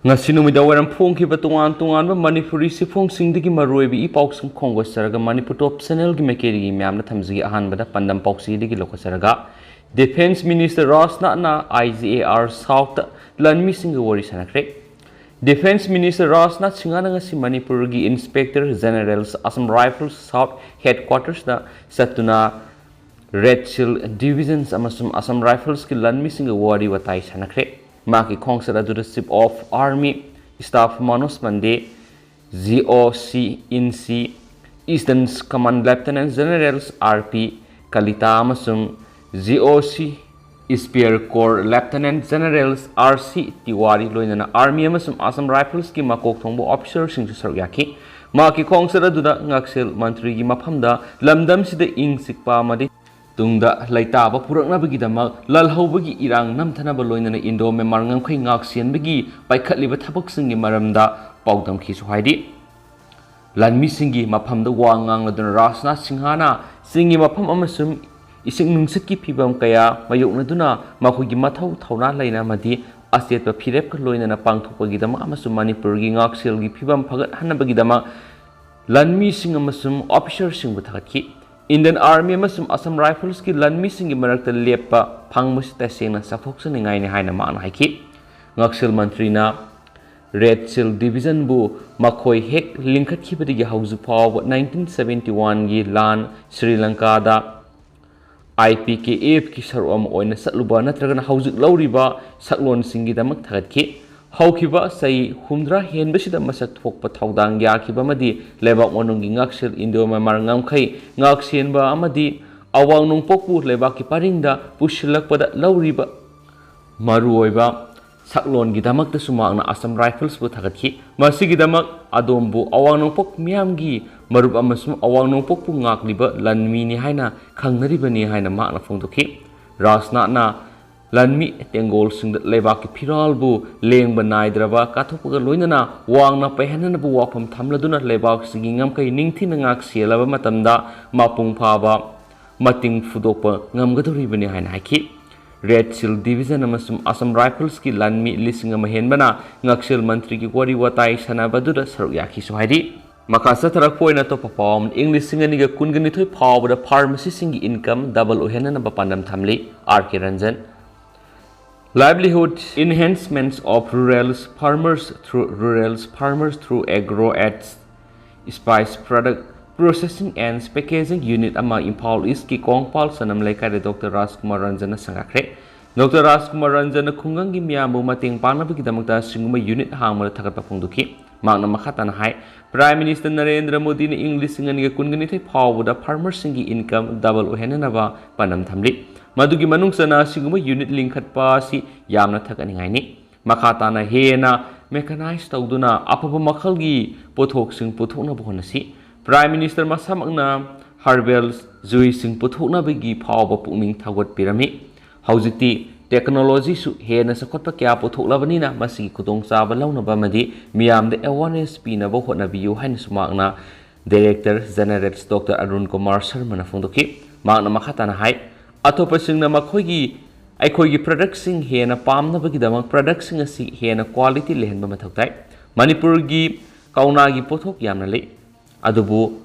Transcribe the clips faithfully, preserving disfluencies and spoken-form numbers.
ꯉꯁꯤ ꯅꯨꯃꯤꯗꯥꯡ ꯋꯥꯏꯔꯝ ꯐꯣꯡꯈꯤꯕ ꯇꯣꯉꯥꯟ ꯇꯣꯉꯥꯟꯕ ꯃꯅꯤꯄꯨꯔꯤ ꯆꯦꯐꯣꯡꯁꯤꯡꯗꯒꯤ ꯃꯔꯨꯑꯣꯏꯕ ꯏ ꯄꯥꯎꯁꯤꯡ ꯈꯣꯝꯒꯠꯆꯔꯒ ꯃꯅꯤꯄꯨꯔ ꯇꯣꯞ ꯆꯦꯅꯦꯜꯒꯤ ꯃꯥꯏꯀꯩꯗꯒꯤ ꯃꯌꯥꯝꯅ ꯊꯝꯖꯒꯦ꯫ ꯑꯍꯥꯟꯕꯗ ꯄꯥꯟꯗꯝ ꯄꯥꯎꯆꯦꯗꯒꯤ ꯂꯧꯈꯠꯆꯔꯒ, ꯗꯤꯐꯦꯟꯁ ꯃꯤꯅꯤꯁꯇꯔ ꯔꯥꯖꯅꯥꯊꯅ ꯑꯥꯏ ꯖꯤ ꯑꯦ ꯑꯥꯔ ꯁꯥꯎꯊꯇ ꯂꯥꯟꯃꯤꯁꯤꯡꯒ ꯋꯥꯔꯤ ꯁꯥꯟꯅꯈ꯭ꯔꯦ꯫ ꯗꯤꯐꯦꯟꯁ ꯃꯤꯅꯤꯁꯇꯔ ꯔꯥꯖꯅꯥꯊ ꯁꯤꯡꯍꯅ ꯉꯁꯤ ꯃꯅꯤꯄꯨꯔꯒꯤ inspector generals Assam rifles south ꯍꯦꯗꯀ꯭ꯋꯥꯇꯔꯁꯇ ꯆꯠꯇꯨꯅ ꯔꯦꯗ ꯁꯤꯜ ꯗꯤꯕꯤꯖꯟꯁ ꯑꯃꯁꯨꯡ ꯑꯁꯥꯝ ꯔꯥꯏꯐꯜꯁꯀꯤ ꯂꯥꯟꯃꯤꯁꯤꯡꯒ ꯋꯥꯔꯤ ꯋꯥꯇꯥꯏ ꯁꯥꯟꯅꯈ꯭ꯔꯦ꯫ ꯃꯍꯥꯛꯀꯤ ꯈꯣꯡꯆꯠ ꯑꯗꯨꯗ chief of army staff Manoj Pande, G O C in C eastern command lieutenant generals R P Kalita ꯑꯃꯁꯨꯡ G O C spear corps lieutenant generals R C Tiwari ꯂꯣꯏꯅꯅ ꯑꯥꯔꯃꯤ ꯑꯃꯁꯨꯡ ꯑꯁꯥꯝ ꯔꯥꯏꯐꯜꯁꯀꯤ ꯃꯀꯣꯛ ꯊꯣꯡꯕ ꯑꯣꯐꯤꯁꯔꯁꯤꯡꯁꯨ ꯁꯔꯨꯛ ꯌꯥꯈꯤ꯫ ꯃꯍꯥꯛꯀꯤ ꯈꯣꯡꯆꯠ ꯑꯗꯨꯗ ꯉꯥꯛꯁꯦꯜ ꯃꯟꯇ꯭ꯔꯤꯒꯤ ꯃꯐꯝꯗ ꯂꯝꯗꯝꯁꯤꯗ ꯏꯪ ꯆꯤꯛꯄ ꯑꯃꯗꯤ ꯇꯨꯡꯗ ꯂꯩꯇꯥꯕ ꯄꯨꯔꯛꯅꯕꯒꯤꯗꯃꯛ ꯂꯥꯜꯍꯧꯕꯒꯤ ꯏꯔꯥꯡ ꯅꯝꯊꯅꯕ ꯂꯣꯏꯅꯅ ꯏꯟꯗꯣ ꯃ꯭ꯌꯥꯟꯃꯥꯔ ꯉꯝꯈꯩ ꯉꯥꯛꯁꯦꯟꯕꯒꯤ ꯄꯥꯏꯈꯠꯂꯤꯕ ꯊꯕꯛꯁꯤꯡꯒꯤ ꯃꯔꯝꯗ ꯄꯥꯎꯗꯝꯈꯤꯁꯨ ꯍꯥꯏꯔꯤ꯫ ꯂꯥꯟꯃꯤꯁꯤꯡꯒꯤ ꯃꯐꯝꯗ ꯋꯥ ꯉꯥꯡꯂꯗꯨꯅ ꯔꯥꯖꯅꯥꯊ ꯁꯤꯡꯍꯅ ꯆꯤꯡꯒꯤ ꯃꯐꯝ ꯑꯃꯁꯨꯡ ꯏꯁꯤꯡ ꯅꯨꯡꯁꯤꯠꯀꯤ ꯐꯤꯕꯝ ꯀꯌꯥ ꯃꯥꯌꯣꯛꯅꯗꯨꯅ ꯃꯈꯣꯏꯒꯤ ꯃꯊꯧ ꯊꯧꯅꯥ ꯂꯩꯅ ꯑꯃꯗꯤ ꯑꯆꯦꯠꯄ ꯐꯤꯔꯦꯞꯀ ꯂꯣꯏꯅꯅ ꯄꯥꯡꯊꯣꯛꯄꯒꯤꯗꯃꯛ ꯑꯃꯁꯨꯡ ꯃꯅꯤꯄꯨꯔꯒꯤ ꯉꯥꯛꯁꯦꯜꯒꯤ ꯐꯤꯕꯝ ꯐꯒꯠꯍꯟꯅꯕꯒꯤꯗꯃꯛ ꯂꯥꯟꯃꯤꯁꯤꯡ ꯑꯃꯁꯨꯡ ꯑꯣꯐꯤꯁꯔꯁꯤꯡꯕꯨ ꯊꯥꯒꯠꯈꯤ꯫ ꯏꯟꯗꯤꯌꯟ ꯑꯥꯔꯃꯤ ꯑꯃꯁꯨꯡ ꯑꯁꯥꯝ ꯔꯥꯏꯐꯜꯁꯀꯤ ꯂꯥꯟꯃꯤꯁꯤꯡꯒꯤ ꯃꯔꯛꯇ ꯂꯦꯞꯄ ꯐꯪꯕꯁꯤ ꯇꯁꯦꯡꯅ ꯆꯥꯎꯊꯣꯛꯆꯅꯤꯡꯉꯥꯏꯅꯤ ꯍꯥꯏꯅ ꯃꯍꯥꯛꯅ ꯍꯥꯏꯈꯤ꯫ ꯉꯥꯛꯁꯦꯜ ꯃꯟꯇ꯭ꯔꯤꯅ ꯔꯦꯗ ꯁꯤꯜ ꯗꯤꯕꯤꯖꯟꯕꯨ ꯃꯈꯣꯏ ꯍꯦꯛ ꯂꯤꯡꯈꯠꯈꯤꯕꯗꯒꯤ ꯍꯧꯖꯤꯛ ꯐꯥꯎꯕ ꯅꯥꯏꯟꯇꯤꯟ ꯁꯕꯦꯟꯇꯤ ꯋꯥꯟꯒꯤ ꯂꯥꯟ ꯁ꯭ꯔꯤ ꯂꯪꯀꯥꯗ ꯑꯥꯏ ꯄꯤ ꯀꯦ ꯑꯦꯐꯀꯤ ꯁꯔꯨꯛ ꯑꯃ ꯑꯣꯏꯅ ꯆꯠꯂꯨꯕ ꯅꯠꯇ꯭ꯔꯒꯅ ꯍꯧꯖꯤꯛ ꯂꯧꯔꯤꯕ ꯁꯛꯂꯣꯟꯁꯤꯡꯒꯤꯗꯃꯛ ꯊꯥꯒꯠꯈꯤ꯫ ꯍꯧꯈꯤꯕ ꯆꯍꯤ ꯍꯨꯝꯗ꯭ꯔꯥ ꯍꯦꯟꯕꯁꯤꯗ ꯃꯁꯛ ꯊꯣꯛꯄ ꯊꯧꯗꯥꯡ ꯌꯥꯈꯤꯕ ꯑꯃꯗꯤ ꯂꯩꯕꯥꯛ ꯃꯅꯨꯡꯒꯤ ꯉꯥꯛꯁꯦꯜ ꯏꯟꯗꯣ ꯃ꯭ꯌꯥꯟꯃꯥꯔ ꯉꯝꯈꯩ ꯉꯥꯛꯁꯦꯟꯕ ꯑꯃꯗꯤ ꯑꯋꯥꯡ ꯅꯣꯡꯄꯣꯛꯄꯨ ꯂꯩꯕꯥꯛꯀꯤ ꯄꯔꯤꯡꯗ ꯄꯨꯁꯤꯜꯂꯛꯄꯗ ꯂꯧꯔꯤꯕ ꯃꯔꯨꯑꯣꯏꯕ ꯁꯛꯂꯣꯟꯒꯤꯗꯃꯛꯇꯁꯨ ꯃꯍꯥꯛꯅ ꯑꯁꯥꯝ ꯔꯥꯏꯐꯜꯁꯄꯨ ꯊꯥꯒꯠꯈꯤ꯫ ꯃꯁꯤꯒꯤꯗꯃꯛ ꯑꯗꯣꯝꯕꯨ ꯑꯋꯥꯡ ꯅꯣꯡꯄꯣꯛ ꯃꯤꯌꯥꯝꯒꯤ ꯃꯔꯨꯞ ꯑꯃꯁꯨꯡ ꯑꯋꯥꯡ ꯅꯣꯡꯄꯣꯛꯄꯨ ꯉꯥꯛꯂꯤꯕ ꯂꯥꯟꯃꯤꯅꯤ ꯍꯥꯏꯅ ꯈꯪꯅꯔꯤꯕꯅꯤ ꯍꯥꯏꯅ ꯃꯍꯥꯛꯅ ꯐꯣꯡꯗꯣꯛꯈꯤ꯫ ꯔꯥꯖꯅꯥꯊꯅ ꯂꯥꯟꯃꯤ ꯇꯦꯡꯒꯣꯜꯁꯤꯡꯗ ꯂꯩꯕꯥꯛꯀꯤ ꯐꯤꯔꯥꯜꯕꯨ ꯂꯦꯡꯕ ꯅꯥꯏꯗ꯭ꯔꯕ ꯀꯠꯊꯣꯛꯄꯒ ꯂꯣꯏꯅꯅ ꯋꯥꯡꯅ ꯄꯥꯏꯍꯟꯅꯅꯕ ꯋꯥꯐꯝ ꯊꯝꯂꯗꯨꯅ ꯂꯩꯕꯥꯛꯁꯤꯒꯤ ꯉꯝꯈꯩ ꯅꯤꯡꯊꯤꯅ ꯉꯥꯛꯁꯦꯜꯂꯕ ꯃꯇꯝꯗ ꯃꯄꯨꯡ ꯐꯥꯕ ꯃꯇꯤꯡ ꯐꯨꯗꯣꯛꯄ ꯉꯝꯒꯗꯧꯔꯤꯕꯅꯤ ꯍꯥꯏꯅ ꯍꯥꯏꯈꯤ꯫ Red Shield Division ꯑꯃꯁꯨꯡ Assam Riflesꯀꯤ ꯂꯥꯟꯃꯤ ꯂꯤꯁꯤꯡ ꯑꯃ ꯍꯦꯟꯕꯅ ꯉꯛꯁꯦꯜ ꯃꯟꯇ꯭ꯔꯤꯒꯤ ꯋꯥꯔꯤ ꯋꯥꯇꯥꯏ ꯁꯥꯟꯅꯕ ꯑꯗꯨꯗ ꯁꯔꯨꯛ ꯌꯥꯈꯤꯁꯨ ꯍꯥꯏꯔꯤ꯫ ꯃꯈꯥ ꯆꯠꯊꯔꯛꯄ ꯑꯣꯏꯅ ꯑꯇꯣꯞꯄ ꯄꯥꯎ ꯑꯃꯅ, ꯏꯪ ꯂꯤꯁꯤꯡ ꯑꯅꯤꯒ ꯀꯨꯟꯒ ꯅꯤꯊꯣꯏ ꯐꯥꯎꯕꯗ pharmacyꯁꯤꯡꯒꯤ income double ꯑꯣꯏꯍꯟꯅꯅꯕ ꯄꯥꯟꯗꯝ ꯊꯝꯂꯤ, R K Ranjan꯫ Livelihood enhancements of rural farmers through rural farmers through agro at spice product processing and packaging unit ꯑꯃ ꯏꯝꯐꯥꯜ ꯏꯁꯀꯤ ꯀꯣꯡꯄꯥꯜ ꯁꯅꯝ ꯂꯩꯀꯥꯏꯗ ꯗꯣꯛꯇꯔ ꯔꯥꯖꯀꯨꯃꯥꯔ ꯔꯟꯖꯟꯅ ꯁꯪꯒꯥꯈ꯭ꯔꯦ꯫ ꯗꯣꯛꯇꯔ ꯔꯥꯖꯀꯨꯃꯥꯔ ꯔꯟꯖꯟꯅ ꯈꯨꯡꯒꯪꯒꯤ ꯃꯤꯌꯥꯝꯕꯨ ꯃꯇꯦꯡ ꯄꯥꯡꯅꯕꯒꯤꯗꯃꯛꯇ ꯑꯁꯤꯒꯨꯝꯕ unit ꯍꯥꯡꯕꯗ ꯊꯥꯒꯠꯄ ꯐꯣꯡꯗꯣꯛꯈꯤ꯫ ꯃꯍꯥꯛꯅ ꯃꯈꯥ ꯇꯥꯅ ꯍꯥꯏ, Prime Minister ꯅꯔꯦꯟꯗ꯭ꯔ ꯃꯣꯗꯤꯅ ꯏꯪ ꯂꯤꯁꯤꯡ ꯑꯅꯤꯒ ꯀꯨꯟꯒ ꯅꯤꯊꯣꯏ ꯐꯥꯎꯕꯗ farmerꯁꯤꯡꯒꯤ income double ꯑꯣꯏꯍꯟꯅꯅꯕ ꯄꯥꯟꯗꯝ ꯊꯝꯂꯤ꯫ ꯃꯗꯨꯒꯤ ꯃꯅꯨꯡ ꯆꯟꯅ ꯑꯁꯤꯒꯨꯝꯕ unit ꯂꯤꯡꯈꯠꯄ ꯑꯁꯤ ꯌꯥꯝꯅ ꯊꯥꯒꯠꯅꯤꯡꯉꯥꯏꯅꯤ꯫ ꯃꯈꯥ ꯇꯥꯅ ꯍꯦꯟꯅ mechanize ꯇꯧꯗꯨꯅ ꯑꯐꯕ ꯃꯈꯜꯒꯤ ꯄꯣꯠꯊꯣꯛꯁꯤꯡ ꯄꯨꯊꯣꯛꯅꯕ ꯍꯣꯠꯅꯁꯤ꯫ Prime Minister ꯃꯁꯥꯃꯛꯅ herbal ꯖꯨꯏꯁꯁꯤꯡ ꯄꯨꯊꯣꯛꯅꯕꯒꯤ ꯐꯥꯎꯕ ꯄꯨꯛꯅꯤꯡ ꯊꯧꯒꯠꯄꯤꯔꯝꯃꯤ꯫ ꯍꯧꯖꯤꯛꯇꯤ technologyꯁꯨ ꯍꯦꯟꯅ ꯆꯥꯎꯈꯠꯄ ꯀꯌꯥ ꯄꯨꯊꯣꯛꯂꯕꯅꯤꯅ ꯃꯁꯤꯒꯤ ꯈꯨꯗꯣꯡꯆꯥꯕ ꯂꯧꯅꯕ ꯑꯃꯗꯤ ꯃꯤꯌꯥꯝꯗ awareness ꯄꯤꯅꯕ ꯍꯣꯠꯅꯕꯤꯌꯨ ꯍꯥꯏꯅꯁꯨ ꯃꯍꯥꯛꯅ Director General doctor Arun Kumar ꯁꯔꯃꯅ ꯐꯣꯡꯗꯣꯛꯈꯤ꯫ ꯃꯍꯥꯛꯅ ꯃꯈꯥ ꯇꯥꯅ ꯍꯥꯏ, ꯑꯇꯣꯞꯄꯁꯤꯡꯅ ꯃꯈꯣꯏꯒꯤ, ꯑꯩꯈꯣꯏꯒꯤ productꯁꯤꯡ ꯍꯦꯟꯅ ꯄꯥꯝꯅꯕꯒꯤꯗꯃꯛ productꯁꯤꯡ ꯑꯁꯤ ꯍꯦꯟꯅ quality ꯂꯩꯍꯟꯕ ꯃꯊꯧ ꯇꯥꯏ꯫ ꯃꯅꯤꯄꯨꯔꯒꯤ ꯀꯧꯅꯥꯒꯤ ꯄꯣꯠꯊꯣꯛ ꯌꯥꯝꯅ ꯂꯩ, ꯑꯗꯨꯕꯨ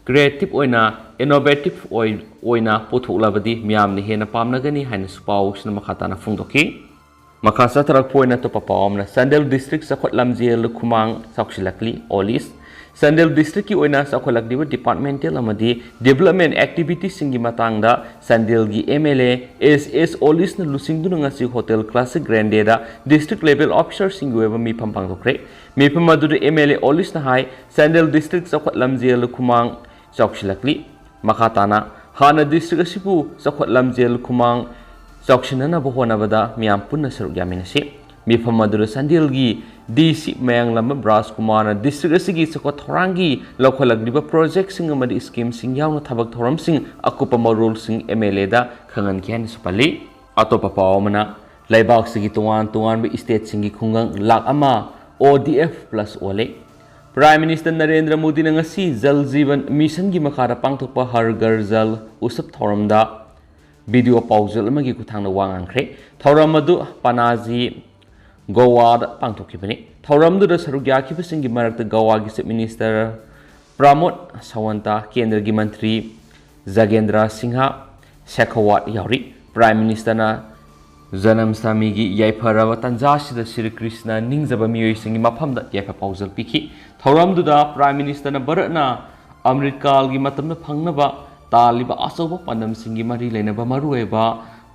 creative ꯑꯣꯏꯅ, innovative ꯑꯣꯏ-, ꯑꯣꯏꯅ ꯄꯨꯊꯣꯛꯂꯕꯗꯤ ꯃꯤꯌꯥꯝꯅ ꯍꯦꯟꯅ ꯄꯥꯝꯅꯒꯅꯤ ꯍꯥꯏꯅꯁꯨ ꯄꯥꯎꯁꯤꯅ ꯃꯈꯥ ꯇꯥꯅ ꯐꯣꯡꯗꯣꯛꯈꯤ꯫ ꯃꯈꯥ ꯆꯠꯊꯔꯛꯄ ꯑꯣꯏꯅ ꯑꯇꯣꯞꯄ ꯄꯥꯎ ꯑꯃꯅ, ꯆꯥꯟꯗꯦꯜ district ꯆꯥꯎꯈꯠ ꯂꯝꯖꯦꯜ ꯈꯨꯃꯥꯡ ꯆꯥꯎꯁꯤꯜꯂꯛꯂꯤ, ꯑꯣꯂꯤꯁ꯫ ꯆꯥꯟꯗꯦꯜ districtꯀꯤ ꯑꯣꯏꯅ ꯆꯥꯎꯈꯠꯂꯛꯂꯤꯕ departmental ꯑꯃꯗꯤ development activityꯁꯤꯡꯒꯤ ꯃꯇꯥꯡꯗ ꯆꯥꯟꯗꯦꯜꯒꯤ MLA S S ꯑꯣꯂꯤꯁꯅ ꯂꯨꯆꯤꯡꯗꯨꯅ ꯉꯁꯤ Hotel Classic Grandeꯗ district level officerꯁꯤꯡꯒꯤ ꯑꯣꯏꯕ ꯃꯤꯐꯝ ꯄꯥꯡꯊꯣꯛꯈ꯭ꯔꯦ꯫ ꯃꯤꯐꯝ ꯑꯗꯨꯗ MLA ꯑꯣꯂꯤꯁꯅ ꯍꯥꯏ, ꯆꯥꯟꯗꯦꯜ district ꯆꯥꯎꯈꯠ ꯂꯝꯖꯦꯜ ꯈꯨꯃꯥꯡ ꯆꯥꯎꯁꯤꯜꯂꯛꯂꯤ꯫ ꯃꯈꯥ ꯇꯥꯅ ꯍꯥꯟꯅ district ꯑꯁꯤꯕꯨ ꯆꯥꯎꯈꯠ ꯂꯝꯖꯦꯜ ꯈꯨꯃꯥꯡ ꯆꯥꯎꯁꯤꯟꯅꯅꯕ ꯍꯣꯠꯅꯕꯗ ꯃꯤꯌꯥꯝ ꯄꯨꯟꯅ ꯁꯔꯨꯛ ꯌꯥꯃꯤꯟꯅꯁꯤ꯫ ꯃꯤꯐꯝ ꯑꯗꯨꯗ ꯆꯥꯟꯗꯦꯜꯒꯤ DC ꯃꯌꯥꯡꯂꯝꯕꯝ ꯔꯥꯖꯀꯨꯃꯥꯔꯅ district ꯑꯁꯤꯒꯤ ꯆꯥꯎꯈꯠ ꯊꯧꯔꯥꯡꯒꯤ ꯂꯧꯈꯠꯂꯛꯂꯤꯕ projectꯁꯤꯡ ꯑꯃꯗꯤ schemeꯁꯤꯡ ꯌꯥꯎꯅ ꯊꯕꯛ ꯊꯧꯔꯝꯁꯤꯡ ꯑꯀꯨꯞꯄ ꯃꯔꯣꯜꯁꯤꯡ MLAꯗ ꯈꯪꯍꯟꯈꯤ ꯍꯥꯏꯅꯁꯨ ꯄꯜꯂꯤ꯫ ꯑꯇꯣꯞꯄ ꯄꯥꯎ ꯑꯃꯅ, ꯂꯩꯕꯥꯛꯁꯤꯒꯤ ꯇꯣꯉꯥꯟ ꯇꯣꯉꯥꯟꯕ stateꯁꯤꯡꯒꯤ ꯈꯨꯡꯒꯪ ꯂꯥꯈ ꯑꯃ ODF plus ꯑꯣꯜꯂꯦ꯫ Prime Minister ꯅꯔꯦꯟꯗ꯭ꯔ ꯃꯣꯗꯤꯅ ꯉꯁꯤ ꯖꯜ ꯖꯤꯕꯟ ꯃꯤꯁꯟꯒꯤ ꯃꯈꯥꯗ ꯄꯥꯡꯊꯣꯛꯄ ꯍꯔ ꯘꯔ ꯖꯜ ꯎꯠꯁꯕ ꯊꯧꯔꯝꯗ ꯚꯤꯗꯤꯑꯣ ꯄꯥꯎꯖꯦꯜ ꯑꯃꯒꯤ ꯈꯨꯠꯊꯥꯡꯗ ꯋꯥ ꯉꯥꯡꯈ꯭ꯔꯦ꯫ ꯊꯧꯔꯝ ꯑꯗꯨ ꯄꯅꯥꯖꯤ ꯒꯣꯋꯥꯗ ꯄꯥꯡꯊꯣꯛꯈꯤꯕꯅꯤ꯫ ꯊꯧꯔꯝꯗꯨꯗ ꯁꯔꯨꯛ ꯌꯥꯈꯤꯕꯁꯤꯡꯒꯤ ꯃꯔꯛꯇ ꯒꯣꯋꯥꯒꯤ Chief Minister ꯄ꯭ꯔꯃꯣꯗ ꯁꯥꯋꯟꯇ, ꯀꯦꯟꯗ꯭ꯔꯒꯤ ꯃꯟꯇ꯭ꯔꯤ ꯖꯒꯦꯟꯗ꯭ꯔ ꯁꯤꯡꯍ ꯁꯦꯈꯥꯋꯥꯠ ꯌꯥꯎꯔꯤ꯫ Prime Ministerꯅ ꯖꯅꯝꯁꯇꯃꯤꯒꯤ ꯌꯥꯏꯐꯔꯕ ꯇꯥꯟꯖꯥꯁꯤꯗ ꯁ꯭ꯔꯤ ꯀ꯭ꯔꯤꯁꯅ ꯅꯤꯡꯖꯕ ꯃꯤꯑꯣꯏꯁꯤꯡꯒꯤ ꯃꯐꯝꯗ ꯌꯥꯏꯐ ꯄꯥꯎꯖꯦꯜ ꯄꯤꯈꯤ꯫ ꯊꯧꯔꯝꯗꯨꯗ Prime Ministerꯅ ꯚꯥꯔꯠꯅ ꯑꯃ꯭ꯔꯤꯠꯀꯥꯜꯒꯤ ꯃꯇꯝꯗ ꯐꯪꯅꯕ ꯇꯥꯜꯂꯤꯕ ꯑꯆꯧꯕ ꯄꯥꯟꯗꯝꯁꯤꯡꯒꯤ ꯃꯔꯤ ꯂꯩꯅꯕ ꯃꯔꯨꯑꯣꯏꯕ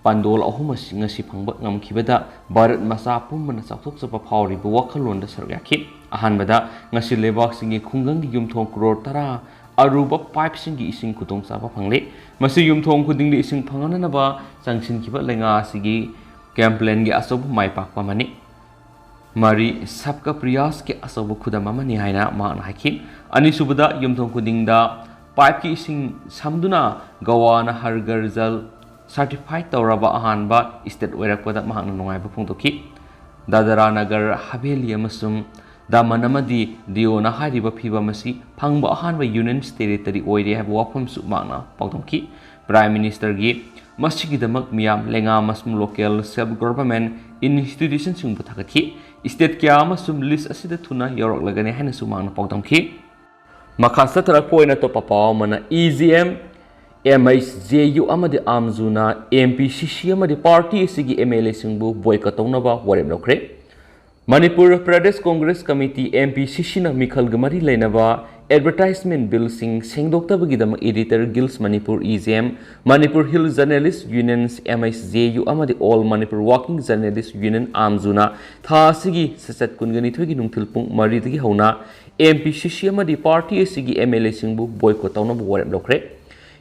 ꯄꯥꯟꯗꯣꯜ ꯑꯍꯨꯝ ꯑꯁꯤ ꯉꯁꯤ ꯐꯪꯕ ꯉꯝꯈꯤꯕꯗ ꯚꯥꯔꯠ ꯃꯆꯥ ꯄꯨꯝꯕꯅ ꯆꯥꯎꯊꯣꯛꯆꯕ ꯐꯥꯎꯔꯤꯕ ꯋꯥꯈꯜꯂꯣꯟꯗ ꯁꯔꯨꯛ ꯌꯥꯈꯤ꯫ ꯑꯍꯥꯟꯕꯗ, ꯉꯁꯤ ꯂꯩꯕꯥꯛꯁꯤꯡꯒꯤ ꯈꯨꯡꯒꯪꯒꯤ ꯌꯨꯝꯊꯣꯡ ꯀ꯭ꯔꯣꯔ ꯇꯔꯥ ꯑꯔꯨꯕ ꯄꯥꯏꯞꯁꯤꯡꯒꯤ ꯏꯁꯤꯡ ꯈꯨꯗꯣꯡꯆꯥꯕ ꯐꯪꯂꯦ꯫ ꯃꯁꯤ ꯌꯨꯝꯊꯣꯡ ꯈꯨꯗꯤꯡꯗ ꯏꯁꯤꯡ ꯐꯪꯍꯟꯅꯅꯕ ꯆꯪꯁꯤꯟꯈꯤꯕ ꯂꯩꯉꯥꯛ ꯑꯁꯤꯒꯤ campaignꯒꯤ ꯑꯆꯧꯕ ꯃꯥꯏ ꯄꯥꯛꯄ ꯑꯃꯅꯤ꯫ ꯃꯔꯤ, ꯁꯕꯀꯥ ꯄ꯭ꯔꯌꯥꯁꯀꯤ ꯑꯆꯧꯕ ꯈꯨꯗꯝ ꯑꯃꯅꯤ ꯍꯥꯏꯅ ꯃꯍꯥꯛꯅ ꯍꯥꯏꯈꯤ꯫ ꯑꯅꯤꯁꯨꯕꯗ, ꯌꯨꯝꯊꯣꯡ ꯈꯨꯗꯤꯡꯗ ꯄꯥꯏꯞꯀꯤ ꯏꯁꯤꯡ ꯁꯝꯗꯨꯅ ꯒꯋꯥꯅ ꯍꯔ ꯘꯔ ꯖꯜ certified ꯇꯧꯔꯕ ꯑꯍꯥꯟꯕ state ꯑꯣꯏꯔꯛꯄꯗ ꯃꯍꯥꯛꯅ ꯅꯨꯡꯉꯥꯏꯕ ꯐꯣꯡꯗꯣꯛꯈꯤ꯫ ꯗꯥꯗꯔꯥ ꯅꯒꯔ ꯍꯚꯦꯂꯤ ꯑꯃꯁꯨꯡ ꯗꯃꯟ ꯑꯃꯗꯤ ꯗꯤꯌꯨꯅ ꯍꯥꯏꯔꯤꯕ ꯐꯤꯚꯝ ꯑꯁꯤ ꯐꯪꯕ ꯑꯍꯥꯟꯕ Union Territory ꯑꯣꯏꯔꯦ ꯍꯥꯏꯕ ꯋꯥꯐꯝꯁꯨ ꯃꯍꯥꯛꯅ ꯄꯥꯎꯗꯝꯈꯤ꯫ Prime Ministerꯒꯤ ꯃꯁꯤꯒꯤꯗꯃꯛ ꯃꯤꯌꯥꯝ, ꯂꯩꯉꯥꯛ ꯑꯃꯁꯨꯡ local self government institutionꯁꯤꯡꯕꯨ ꯊꯥꯒꯠꯈꯤ꯫ State ꯀꯌꯥ ꯑꯃꯁꯨ list ꯑꯁꯤꯗ ꯊꯨꯅ ꯌꯥꯎꯔꯛꯂꯒꯅꯤ ꯍꯥꯏꯅꯁꯨ ꯃꯍꯥꯛꯅ ꯄꯥꯎꯗꯝꯈꯤ꯫ ꯃꯈꯥ ꯆꯠꯊꯔꯛꯄ ꯑꯣꯏꯅ ꯑꯇꯣꯞꯄ ꯄꯥꯎ ꯑꯃꯅ, EGM, MHJU ꯑꯃꯗꯤ AMJUꯅ MPCC ꯑꯃꯗꯤ party ꯑꯁꯤꯒꯤ MLAꯁꯤꯡꯕꯨ boycott ꯇꯧꯅꯕ ꯋꯥꯔꯦꯞ ꯂꯧꯈ꯭ꯔꯦ꯫ ꯃꯅꯤꯄꯨꯔ ꯄ꯭ꯔꯗꯦꯁ ꯀꯣꯡꯒ꯭ꯔꯦꯁ ꯀꯃꯤꯇꯤ, MPCCꯅ ꯃꯤꯈꯜꯒ ꯃꯔꯤ ꯂꯩꯅꯕ advertisement billꯁꯤꯡ ꯁꯦꯡꯗꯣꯛꯇꯕꯒꯤꯗꯃꯛ Editor Guilds Manipur, EGM, Manipur Hill Journalist Unions, MHJU ꯑꯃꯗꯤ All Manipur Working Journalist Union, AMJUꯅ ꯊꯥ ꯑꯁꯤꯒꯤ ꯁꯦꯁꯟ ꯀꯨꯟꯒ ꯅꯤꯊꯣꯏꯒꯤ ꯅꯨꯡꯊꯤꯜ ꯄꯨꯡ ꯃꯔꯤꯗꯒꯤ ꯍꯧꯅ MPCC ꯑꯃꯗꯤ party ꯑꯁꯤꯒꯤ MLAꯁꯤꯡꯕꯨ boycott ꯇꯧꯅꯕ ꯋꯥꯔꯦꯞ ꯂꯧꯈ꯭ꯔꯦ꯫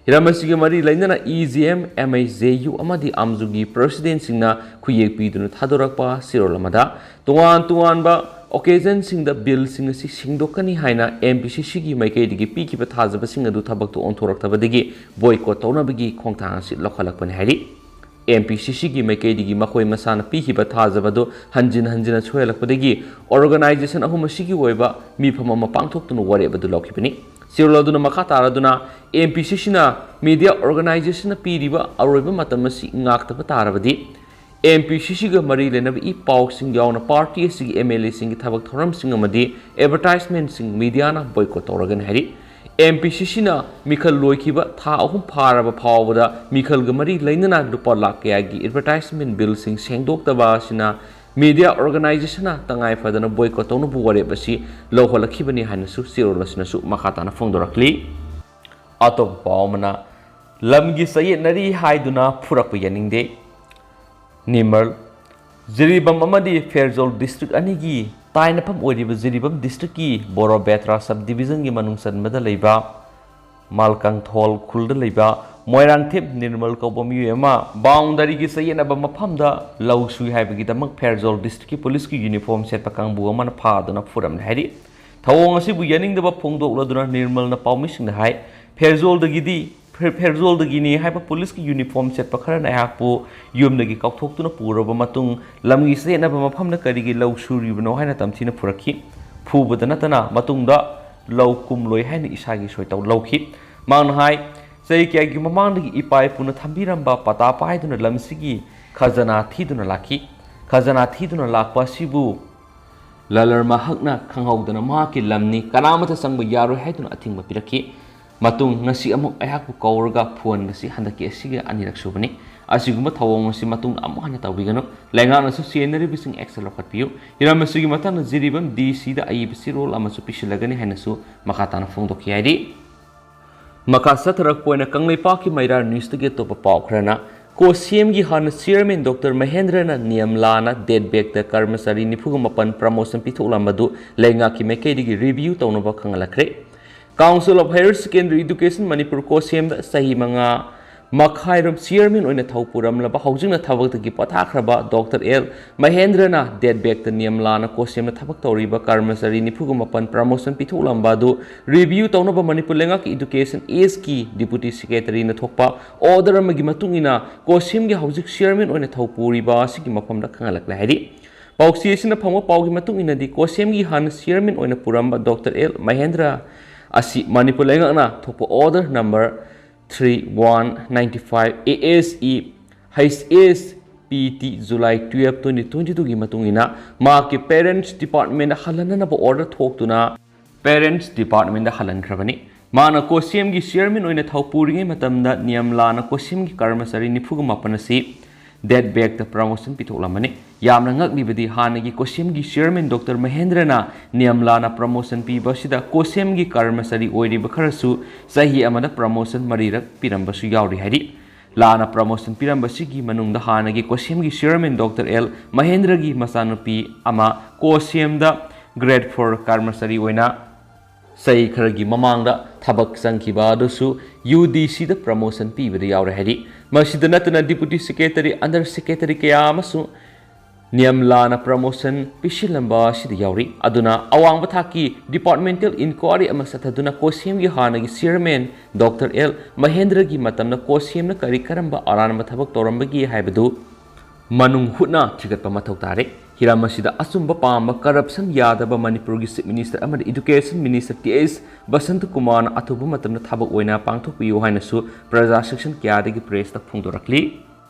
ꯍꯤꯔꯝ ꯑꯁꯤꯒ ꯃꯔꯤ ꯂꯩꯅꯅ EGM, MHJU ꯑꯃꯗꯤ AMJUꯒꯤ presidentꯁꯤꯡꯅ ꯈꯨꯌꯦꯛ ꯄꯤꯗꯨꯅ ꯊꯥꯗꯣꯔꯛꯄ ꯆꯦꯔꯣꯜ ꯑꯃꯗ, ꯇꯣꯉꯥꯟ ꯇꯣꯉꯥꯟꯕ occasionꯁꯤꯡꯗ billꯁꯤꯡ ꯑꯁꯤ ꯁꯦꯡꯗꯣꯛꯀꯅꯤ ꯍꯥꯏꯅ MPCCꯒꯤ ꯃꯥꯏꯀꯩꯗꯒꯤ ꯄꯤꯈꯤꯕ ꯊꯥꯖꯕꯁꯤꯡ ꯑꯗꯨ ꯊꯕꯛꯇ ꯑꯣꯟꯊꯣꯔꯛꯇꯕꯗꯒꯤ boycott ꯇꯧꯅꯕꯒꯤ ꯈꯣꯡꯊꯥꯡ ꯑꯁꯤ ꯂꯧꯈꯠꯂꯛꯄꯅꯤ ꯍꯥꯏꯔꯤ꯫ MPCCꯒꯤ ꯃꯥꯏꯀꯩꯗꯒꯤ ꯃꯈꯣꯏ ꯃꯁꯥꯅ ꯄꯤꯈꯤꯕ ꯊꯥꯖꯕ ꯑꯗꯨ ꯍꯟꯖꯤꯟ ꯍꯟꯖꯤꯟꯅ ꯁꯣꯏꯍꯜꯂꯛꯄꯗꯒꯤ organization ꯑꯍꯨꯝ ꯑꯁꯤꯒꯤ ꯑꯣꯏꯕ ꯃꯤꯐꯝ ꯑꯃ ꯄꯥꯡꯊꯣꯛꯇꯨꯅ ꯋꯥꯔꯦꯞ ꯑꯗꯨ ꯂꯧꯈꯤꯕꯅꯤ꯫ ꯆꯦꯔꯣꯜ ꯑꯗꯨꯅ ꯃꯈꯥ ꯇꯥꯔꯗꯨꯅ, ꯑꯦꯝ ꯄꯤ ꯁꯤ ꯁꯤꯅ ꯃꯤꯗꯤꯌꯥ ꯑꯣꯔꯒꯅꯥꯏꯖꯦꯁꯟꯅ ꯄꯤꯔꯤꯕ ꯑꯔꯣꯏꯕ ꯃꯇꯝ ꯑꯁꯤ ꯉꯥꯛꯇꯕ ꯇꯥꯔꯕꯗꯤ, ꯑꯦꯝ ꯄꯤ ꯁꯤ ꯁꯤꯒ ꯃꯔꯤ ꯂꯩꯅꯕ ꯏ ꯄꯥꯎꯁꯤꯡ ꯌꯥꯎꯅ ꯄꯥꯔꯇꯤ ꯑꯁꯤꯒꯤ ꯑꯦꯝ ꯑꯦꯜ ꯑꯦꯁꯤꯡꯒꯤ ꯊꯕꯛ ꯊꯧꯔꯝꯁꯤꯡ ꯑꯃꯗꯤ ꯑꯦꯗꯚꯔꯇꯥꯏꯖꯃꯦꯟꯠꯁꯤꯡ ꯃꯤꯗꯤꯌꯥꯅ ꯕꯣꯏꯀꯣꯠ ꯇꯧꯔꯒꯅꯤ ꯍꯥꯏꯔꯤ꯫ ꯑꯦꯝ ꯄꯤ ꯁꯤ ꯁꯤꯅ ꯃꯤꯈꯜ ꯂꯣꯏꯈꯤꯕ ꯊꯥ ꯑꯍꯨꯝ ꯐꯥꯔꯕ ꯐꯥꯎꯕꯗ ꯃꯤꯈꯜꯒ ꯃꯔꯤ ꯂꯩꯅꯅ ꯂꯨꯄꯥ ꯂꯥꯈ ꯀꯌꯥꯒꯤ ꯑꯦꯗꯚꯔꯇꯥꯏꯖꯃꯦꯟꯠ ꯕꯤꯜꯁꯤꯡ ꯁꯦꯡꯗꯣꯛꯇꯕ ꯑꯁꯤꯅ ꯃꯤꯗꯤꯌꯥ ꯑꯣꯔꯒꯅꯥꯏꯖꯦꯁꯟꯅ ꯇꯉꯥꯏ ꯐꯗꯅ ꯕꯣꯏꯀꯣꯠ ꯇꯧꯅꯕ ꯋꯥꯔꯦꯞ ꯑꯁꯤ ꯂꯧꯈꯠꯂꯛꯈꯤꯕꯅꯤ ꯍꯥꯏꯅꯁꯨ ꯆꯦꯔꯣꯜ ꯑꯁꯤꯅꯁꯨ ꯃꯈꯥ ꯇꯥꯅ ꯐꯣꯡꯗꯣꯔꯛꯂꯤ꯫ ꯑꯇꯣꯞꯄ ꯄꯥꯎ ꯑꯃꯅ, ꯂꯝꯒꯤ ꯆꯌꯦꯠꯅꯔꯤ ꯍꯥꯏꯗꯨꯅ ꯐꯨꯔꯛꯄ ꯌꯥꯅꯤꯡꯗꯦ꯫ ꯅꯤꯔꯃꯜ, ꯖꯤꯔꯤꯕꯥꯝ ꯑꯃꯗꯤ ꯐꯦꯔꯖꯣꯜ ꯗꯤꯁꯇ꯭ꯔꯤꯛ ꯑꯅꯤꯒꯤ ꯇꯥꯏꯅꯐꯝ ꯑꯣꯏꯔꯤꯕ ꯖꯤꯔꯤꯕꯥꯝ ꯗꯤꯁꯇ꯭ꯔꯤꯛꯀꯤ ꯕꯣꯔꯣꯕꯦꯇ꯭ꯔꯥ ꯁꯕ ꯗꯤꯕꯤꯖꯟꯒꯤ ꯃꯅꯨꯡ ꯆꯟꯕꯗ ꯂꯩꯕ ꯃꯥꯜꯀꯪꯊꯣꯜ ꯈꯨꯜꯗ ꯂꯩꯕ ꯃꯣꯏꯔꯥꯡꯊꯦꯞ ꯅꯤꯔꯃꯜ ꯀꯧꯕ ꯃꯤꯑꯣꯏ ꯑꯃ ꯕꯥꯎꯟꯗꯔꯤꯒꯤ ꯆꯌꯦꯠꯅꯕ ꯃꯐꯝꯗ ꯂꯧ ꯁꯨꯏ ꯍꯥꯏꯕꯒꯤꯗꯃꯛ ꯐꯦꯔꯖꯣꯜ ꯗꯤꯁꯇ꯭ꯔꯤꯛꯀꯤ ꯄꯨꯂꯤꯁꯀꯤ ꯌꯨꯅꯤꯐꯣꯔꯝ ꯁꯦꯠꯄ ꯀꯥꯡꯕꯨ ꯑꯃꯅ ꯐꯥꯗꯨꯅ ꯐꯨꯔꯝꯂꯦ ꯍꯥꯏꯔꯤ꯫ ꯊꯧꯑꯣꯡ ꯑꯁꯤꯕꯨ ꯌꯥꯅꯤꯡꯗꯕ ꯐꯣꯡꯗꯣꯛꯂꯗꯨꯅ ꯅꯤꯔꯃꯜꯅ ꯄꯥꯎꯃꯤꯁꯤꯡꯗ ꯍꯥꯏ, ꯐꯦꯔꯖꯣꯜꯗꯒꯤꯗꯤ, ꯐꯦ-, ꯐꯦꯔꯖꯣꯜꯗꯒꯤꯅꯤ ꯍꯥꯏꯕ ꯄꯨꯂꯤꯁꯀꯤ ꯌꯨꯅꯤꯐꯣꯔꯝ ꯁꯦꯠꯄ ꯈꯔꯅ ꯑꯩꯍꯥꯛꯄꯨ ꯌꯨꯝꯗꯒꯤ ꯀꯥꯎꯊꯣꯛꯇꯨꯅ ꯄꯨꯔꯕ ꯃꯇꯨꯡ, ꯂꯝꯒꯤ ꯆꯌꯦꯠꯅꯕ ꯃꯐꯝꯗ ꯀꯔꯤꯒꯤ ꯂꯧ ꯁꯨꯔꯤꯕꯅꯣ ꯍꯥꯏꯅ ꯇꯝꯊꯤꯅ ꯐꯨꯔꯛꯈꯤ꯫ ꯐꯨꯕꯗ ꯅꯠꯇꯅ ꯃꯇꯨꯡꯗ ꯂꯧ ꯀꯨꯝꯂꯣꯏ ꯍꯥꯏꯅ ꯏꯁꯥꯒꯤ ꯁꯣꯏꯇꯧ ꯂꯧꯈꯤ꯫ ꯃꯍꯥꯛꯅ ꯍꯥꯏ, ꯆꯍꯤ ꯀꯌꯥꯒꯤ ꯃꯃꯥꯡꯗꯒꯤ ꯏꯄꯥ ꯏꯄꯨꯅ ꯊꯝꯕꯤꯔꯝꯕ ꯄꯇꯥ ꯄꯥꯏꯗꯨꯅ ꯂꯝꯁꯤꯒꯤ ꯈꯖꯅꯥ ꯊꯤꯗꯨꯅ ꯂꯥꯛꯈꯤ꯫ ꯈꯖꯅꯥ ꯊꯤꯗꯨꯅ ꯂꯥꯛꯄ ꯑꯁꯤꯕꯨ ꯂꯂꯔ ꯃꯍꯥꯛꯅ ꯈꯪꯍꯧꯗꯅ ꯃꯍꯥꯛꯀꯤ ꯂꯝꯅꯤ, ꯀꯅꯥꯃꯠꯇ ꯆꯪꯕ ꯌꯥꯔꯣꯏ ꯍꯥꯏꯗꯨꯅ ꯑꯊꯤꯡꯕ ꯄꯤꯔꯛꯈꯤ꯫ ꯃꯇꯨꯡ ꯉꯁꯤ ꯑꯃꯨꯛ ꯑꯩꯍꯥꯛꯄꯨ ꯀꯧꯔꯒ ꯐꯨꯍꯟꯕꯁꯤ ꯍꯟꯗꯛꯀꯤ ꯑꯁꯤꯒ ꯑꯅꯤꯔꯛ ꯁꯨꯕꯅꯤ꯫ ꯑꯁꯤꯒꯨꯝꯕ ꯊꯧꯑꯣꯡ ꯑꯁꯤ ꯃꯇꯨꯡꯗ ꯑꯃꯨꯛ ꯍꯟꯅ ꯇꯧꯕꯤꯒꯅꯨ꯫ ꯂꯩꯉꯥꯛꯅꯁꯨ ꯆꯦꯟꯅꯔꯤꯕꯁꯤꯡ action ꯂꯧꯈꯠꯄꯤꯌꯨ꯫ ꯍꯤꯔꯝ ꯑꯁꯤꯒꯤ ꯃꯇꯥꯡꯗ ꯖꯤꯔꯤꯕꯥꯝ ꯗꯤ ꯁꯤꯗ ꯑꯏꯕ ꯆꯦꯔꯣꯜ ꯑꯃꯁꯨ ꯄꯤꯁꯤꯜꯂꯒꯅꯤ ꯍꯥꯏꯅꯁꯨ ꯃꯈꯥ ꯇꯥꯅ ꯐꯣꯡꯗꯣꯛꯈꯤ ꯍꯥꯏꯔꯤ꯫ ꯃꯈꯥ ꯆꯠꯊꯔꯛꯄ ꯑꯣꯏꯅ ꯀꯪꯂꯩꯄꯥꯛꯀꯤ ꯃꯩꯔꯥ ꯅ꯭ꯌꯨꯁꯇꯒꯤ ꯑꯇꯣꯞꯄ ꯄꯥꯎ ꯈꯔꯅ, ꯀꯣꯁꯤꯌꯝꯒꯤ ꯍꯥꯟꯅ ꯆꯤꯌꯔꯃꯦꯟ ꯗꯣꯛꯇꯔ ꯃꯍꯦꯟꯗ꯭ꯔꯅ ꯅꯤꯌꯝ ꯂꯥꯟꯅ ꯗꯦꯠ ꯕꯦꯛꯇ ꯀꯔꯃꯆꯥꯔꯤ ꯅꯤꯐꯨꯒ ꯃꯥꯄꯟ ꯄ꯭ꯔꯃꯣꯁꯟ ꯄꯤꯊꯣꯛꯂꯝꯕꯗꯨ ꯂꯩꯉꯥꯛꯀꯤ ꯃꯥꯏꯀꯩꯗꯒꯤ ꯔꯤꯚꯤꯌꯨ ꯇꯧꯅꯕ ꯈꯪꯍꯜꯂꯛꯈ꯭ꯔꯦ꯫ Council of Higher Secondary Education Manipur ꯀꯣꯁꯤꯌꯝꯗ ꯆꯍꯤ ꯃꯉꯥ ꯃꯈꯥꯏꯔꯣꯝ ꯆꯤꯌꯔꯃꯦꯟ ꯑꯣꯏꯅ ꯊꯧ ꯄꯨꯔꯝꯂꯕ, ꯍꯧꯖꯤꯛꯅ ꯊꯕꯛꯇꯒꯤ ꯄꯣꯊꯥꯈ꯭ꯔꯕ ꯗꯣꯛꯇꯔ ꯑꯦꯜ ꯃꯍꯦꯟꯗ꯭ꯔꯅ ꯗꯦꯠ ꯕꯦꯛꯇ ꯅꯤꯌꯝ ꯂꯥꯟꯅ ꯀꯣꯁꯤꯌꯝꯗ ꯊꯕꯛ ꯇꯧꯔꯤꯕ ꯀꯔꯃꯆꯥꯔꯤ ꯅꯤꯐꯨꯒ ꯃꯥꯄꯟ ꯄ꯭ꯔꯃꯣꯁꯟ ꯄꯤꯊꯣꯛꯂꯝꯕ ꯑꯗꯨ ꯔꯤꯚꯤꯌꯨ ꯇꯧꯅꯕ ꯃꯅꯤꯄꯨꯔ ꯂꯩꯉꯥꯛꯀꯤ ꯏꯗꯨꯀꯦꯁꯟ ꯑꯦꯁꯀꯤ ꯗꯤꯄꯨꯇꯤ ꯁꯦꯀ꯭ꯔꯦꯇꯔꯤꯅ ꯊꯣꯛꯄ ꯑꯣꯔꯗꯔ ꯑꯃꯒꯤ ꯃꯇꯨꯡ ꯏꯟꯅ ꯀꯣꯁꯤꯌꯝꯒꯤ ꯍꯧꯖꯤꯛ ꯆꯤꯌꯔꯃꯦꯟ ꯑꯣꯏꯅ ꯊꯧ ꯄꯨꯔꯤꯕ ꯑꯁꯤꯒꯤ ꯃꯐꯝꯗ ꯈꯪꯍꯜꯂꯛꯂꯦ ꯍꯥꯏꯔꯤ꯫ ꯄꯥꯎꯆꯦ ꯑꯁꯤꯅ ꯐꯪꯕ ꯄꯥꯎꯒꯤ ꯃꯇꯨꯡ ꯏꯟꯅꯗꯤ, ꯀꯣꯁꯤꯌꯝꯒꯤ ꯍꯥꯟꯅ ꯆꯤꯌꯔꯃꯦꯟ ꯑꯣꯏꯅ ꯄꯨꯔꯝꯕ ꯗꯣꯛꯇꯔ ꯑꯦꯜ ꯃꯍꯦꯟꯗ꯭ꯔ ꯑꯁꯤ ꯃꯅꯤꯄꯨꯔ ꯂꯩꯉꯥꯛꯅ ꯊꯣꯛꯄ order number three one ninety five A S E H S P T July twelve twenty twenty two ꯒꯤ ꯃꯇꯨꯡ ꯏꯟꯅ ꯃꯍꯥꯛꯀꯤ parents department ꯍꯜꯍꯟꯅꯅꯕ order ꯊꯣꯛꯇꯨꯅ parents department ꯍꯜꯍꯟꯈ꯭ꯔꯕꯅꯤ꯫ ꯃꯥꯅ ꯀꯣꯁꯦꯝꯒꯤ chairman ꯑꯣꯏꯅ ꯊꯧ ꯄꯨꯔꯤꯉꯩ ꯃꯇꯝꯗ ꯅꯤꯌꯝꯂꯥꯅ ꯀꯣꯁꯦꯝꯒꯤ ꯀꯔꯃꯆꯥꯔꯤ ꯅꯤꯐꯨꯒ ꯃꯥꯄꯟ ꯑꯁꯤ date back promotion ꯄꯤꯊꯣꯛꯂꯝꯕꯅꯤ꯫ ꯌꯥꯝꯅ ꯉꯛꯂꯤꯕꯗꯤ ꯍꯥꯟꯅꯒꯤ ꯀꯣꯁꯦꯝꯒꯤ chairman Doctor ꯃꯍꯦꯟꯗ꯭ꯔꯅ ꯅꯤꯌꯝꯂꯥꯅ promotion ꯄꯤꯕ ꯑꯁꯤꯗ ꯀꯣꯁꯦꯝꯒꯤ ꯀꯔꯃꯆꯥꯔꯤ ꯑꯣꯏꯔꯤꯕ ꯈꯔꯁꯨ ꯆꯍꯤ ꯑꯃꯗ promotion ꯃꯔꯤꯔꯛ ꯄꯤꯔꯝꯕꯁꯨ ꯌꯥꯎꯔꯤ ꯍꯥꯏꯔꯤ꯫ ꯂꯥꯟꯅ promotion ꯄꯤꯔꯝꯕꯁꯤꯒꯤ ꯃꯅꯨꯡꯗ ꯍꯥꯟꯅꯒꯤ ꯀꯣꯁꯦꯝꯒꯤ chairman Doctor L ꯃꯍꯦꯟꯗ꯭ꯔꯒꯤ ꯃꯆꯥꯅꯨꯄꯤ ꯑꯃ ꯀꯣꯁꯦꯝꯗ grade four ꯀꯔꯃꯆꯥꯔꯤ ꯑꯣꯏꯅ ꯆꯍꯤ ꯈꯔꯒꯤ ꯃꯃꯥꯡꯗ ꯊꯕꯛ ꯆꯪꯈꯤꯕ ꯑꯗꯨꯁꯨ UDCꯗ promotion ꯄꯤꯕꯗ ꯌꯥꯎꯔꯦ ꯍꯥꯏꯔꯤ꯫ ꯃꯁꯤꯗ ꯅꯠꯇꯅ deputy secretary, under secretary ꯀꯌꯥ ꯑꯃꯁꯨ ꯅꯤꯌꯝ ꯂꯥꯟꯅ promotion ꯄꯤꯁꯤꯜꯂꯝꯕ ꯑꯁꯤꯗ ꯌꯥꯎꯔꯤ꯫ ꯑꯗꯨꯅ ꯑꯋꯥꯡꯕ ꯊꯥꯛꯀꯤ departmental inquiry ꯑꯃ ꯆꯠꯊꯗꯨꯅ ꯀꯣꯁꯦꯝꯒꯤ ꯍꯥꯟꯅꯒꯤ chairman Doctor L ꯃꯍꯦꯟꯗ꯭ꯔꯒꯤ ꯃꯇꯝꯗ ꯀꯣꯁꯦꯝꯅ ꯀꯔꯤ ꯀꯔꯝꯕ ꯑꯔꯥꯟꯕ ꯊꯕꯛ ꯇꯧꯔꯝꯕꯒꯦ ꯍꯥꯏꯕꯗꯨ ꯃꯅꯨꯡ ꯍꯨꯠꯅ ꯊꯤꯒꯠꯄ ꯃꯊꯧ ꯇꯥꯔꯦ꯫ ꯍꯤꯔꯝ ꯑꯁꯤꯗ ꯑꯆꯨꯝꯕ ꯄꯥꯝꯕ, corruption ꯌꯥꯗꯕ ꯃꯅꯤꯄꯨꯔꯒꯤ Chief Minister ꯑꯃꯗꯤ Education Minister T H Basanta ꯀꯨꯃꯥꯔꯅ ꯑꯊꯨꯕ ꯃꯇꯝꯗ ꯊꯕꯛ ꯑꯣꯏꯅ ꯄꯥꯡꯊꯣꯛꯄꯤꯌꯨ ꯍꯥꯏꯅꯁꯨ ꯄ꯭ꯔꯖꯥ section ꯀꯌꯥꯗꯒꯤ pressꯇ ꯐꯣꯡꯗꯣꯔꯛꯂꯤ꯫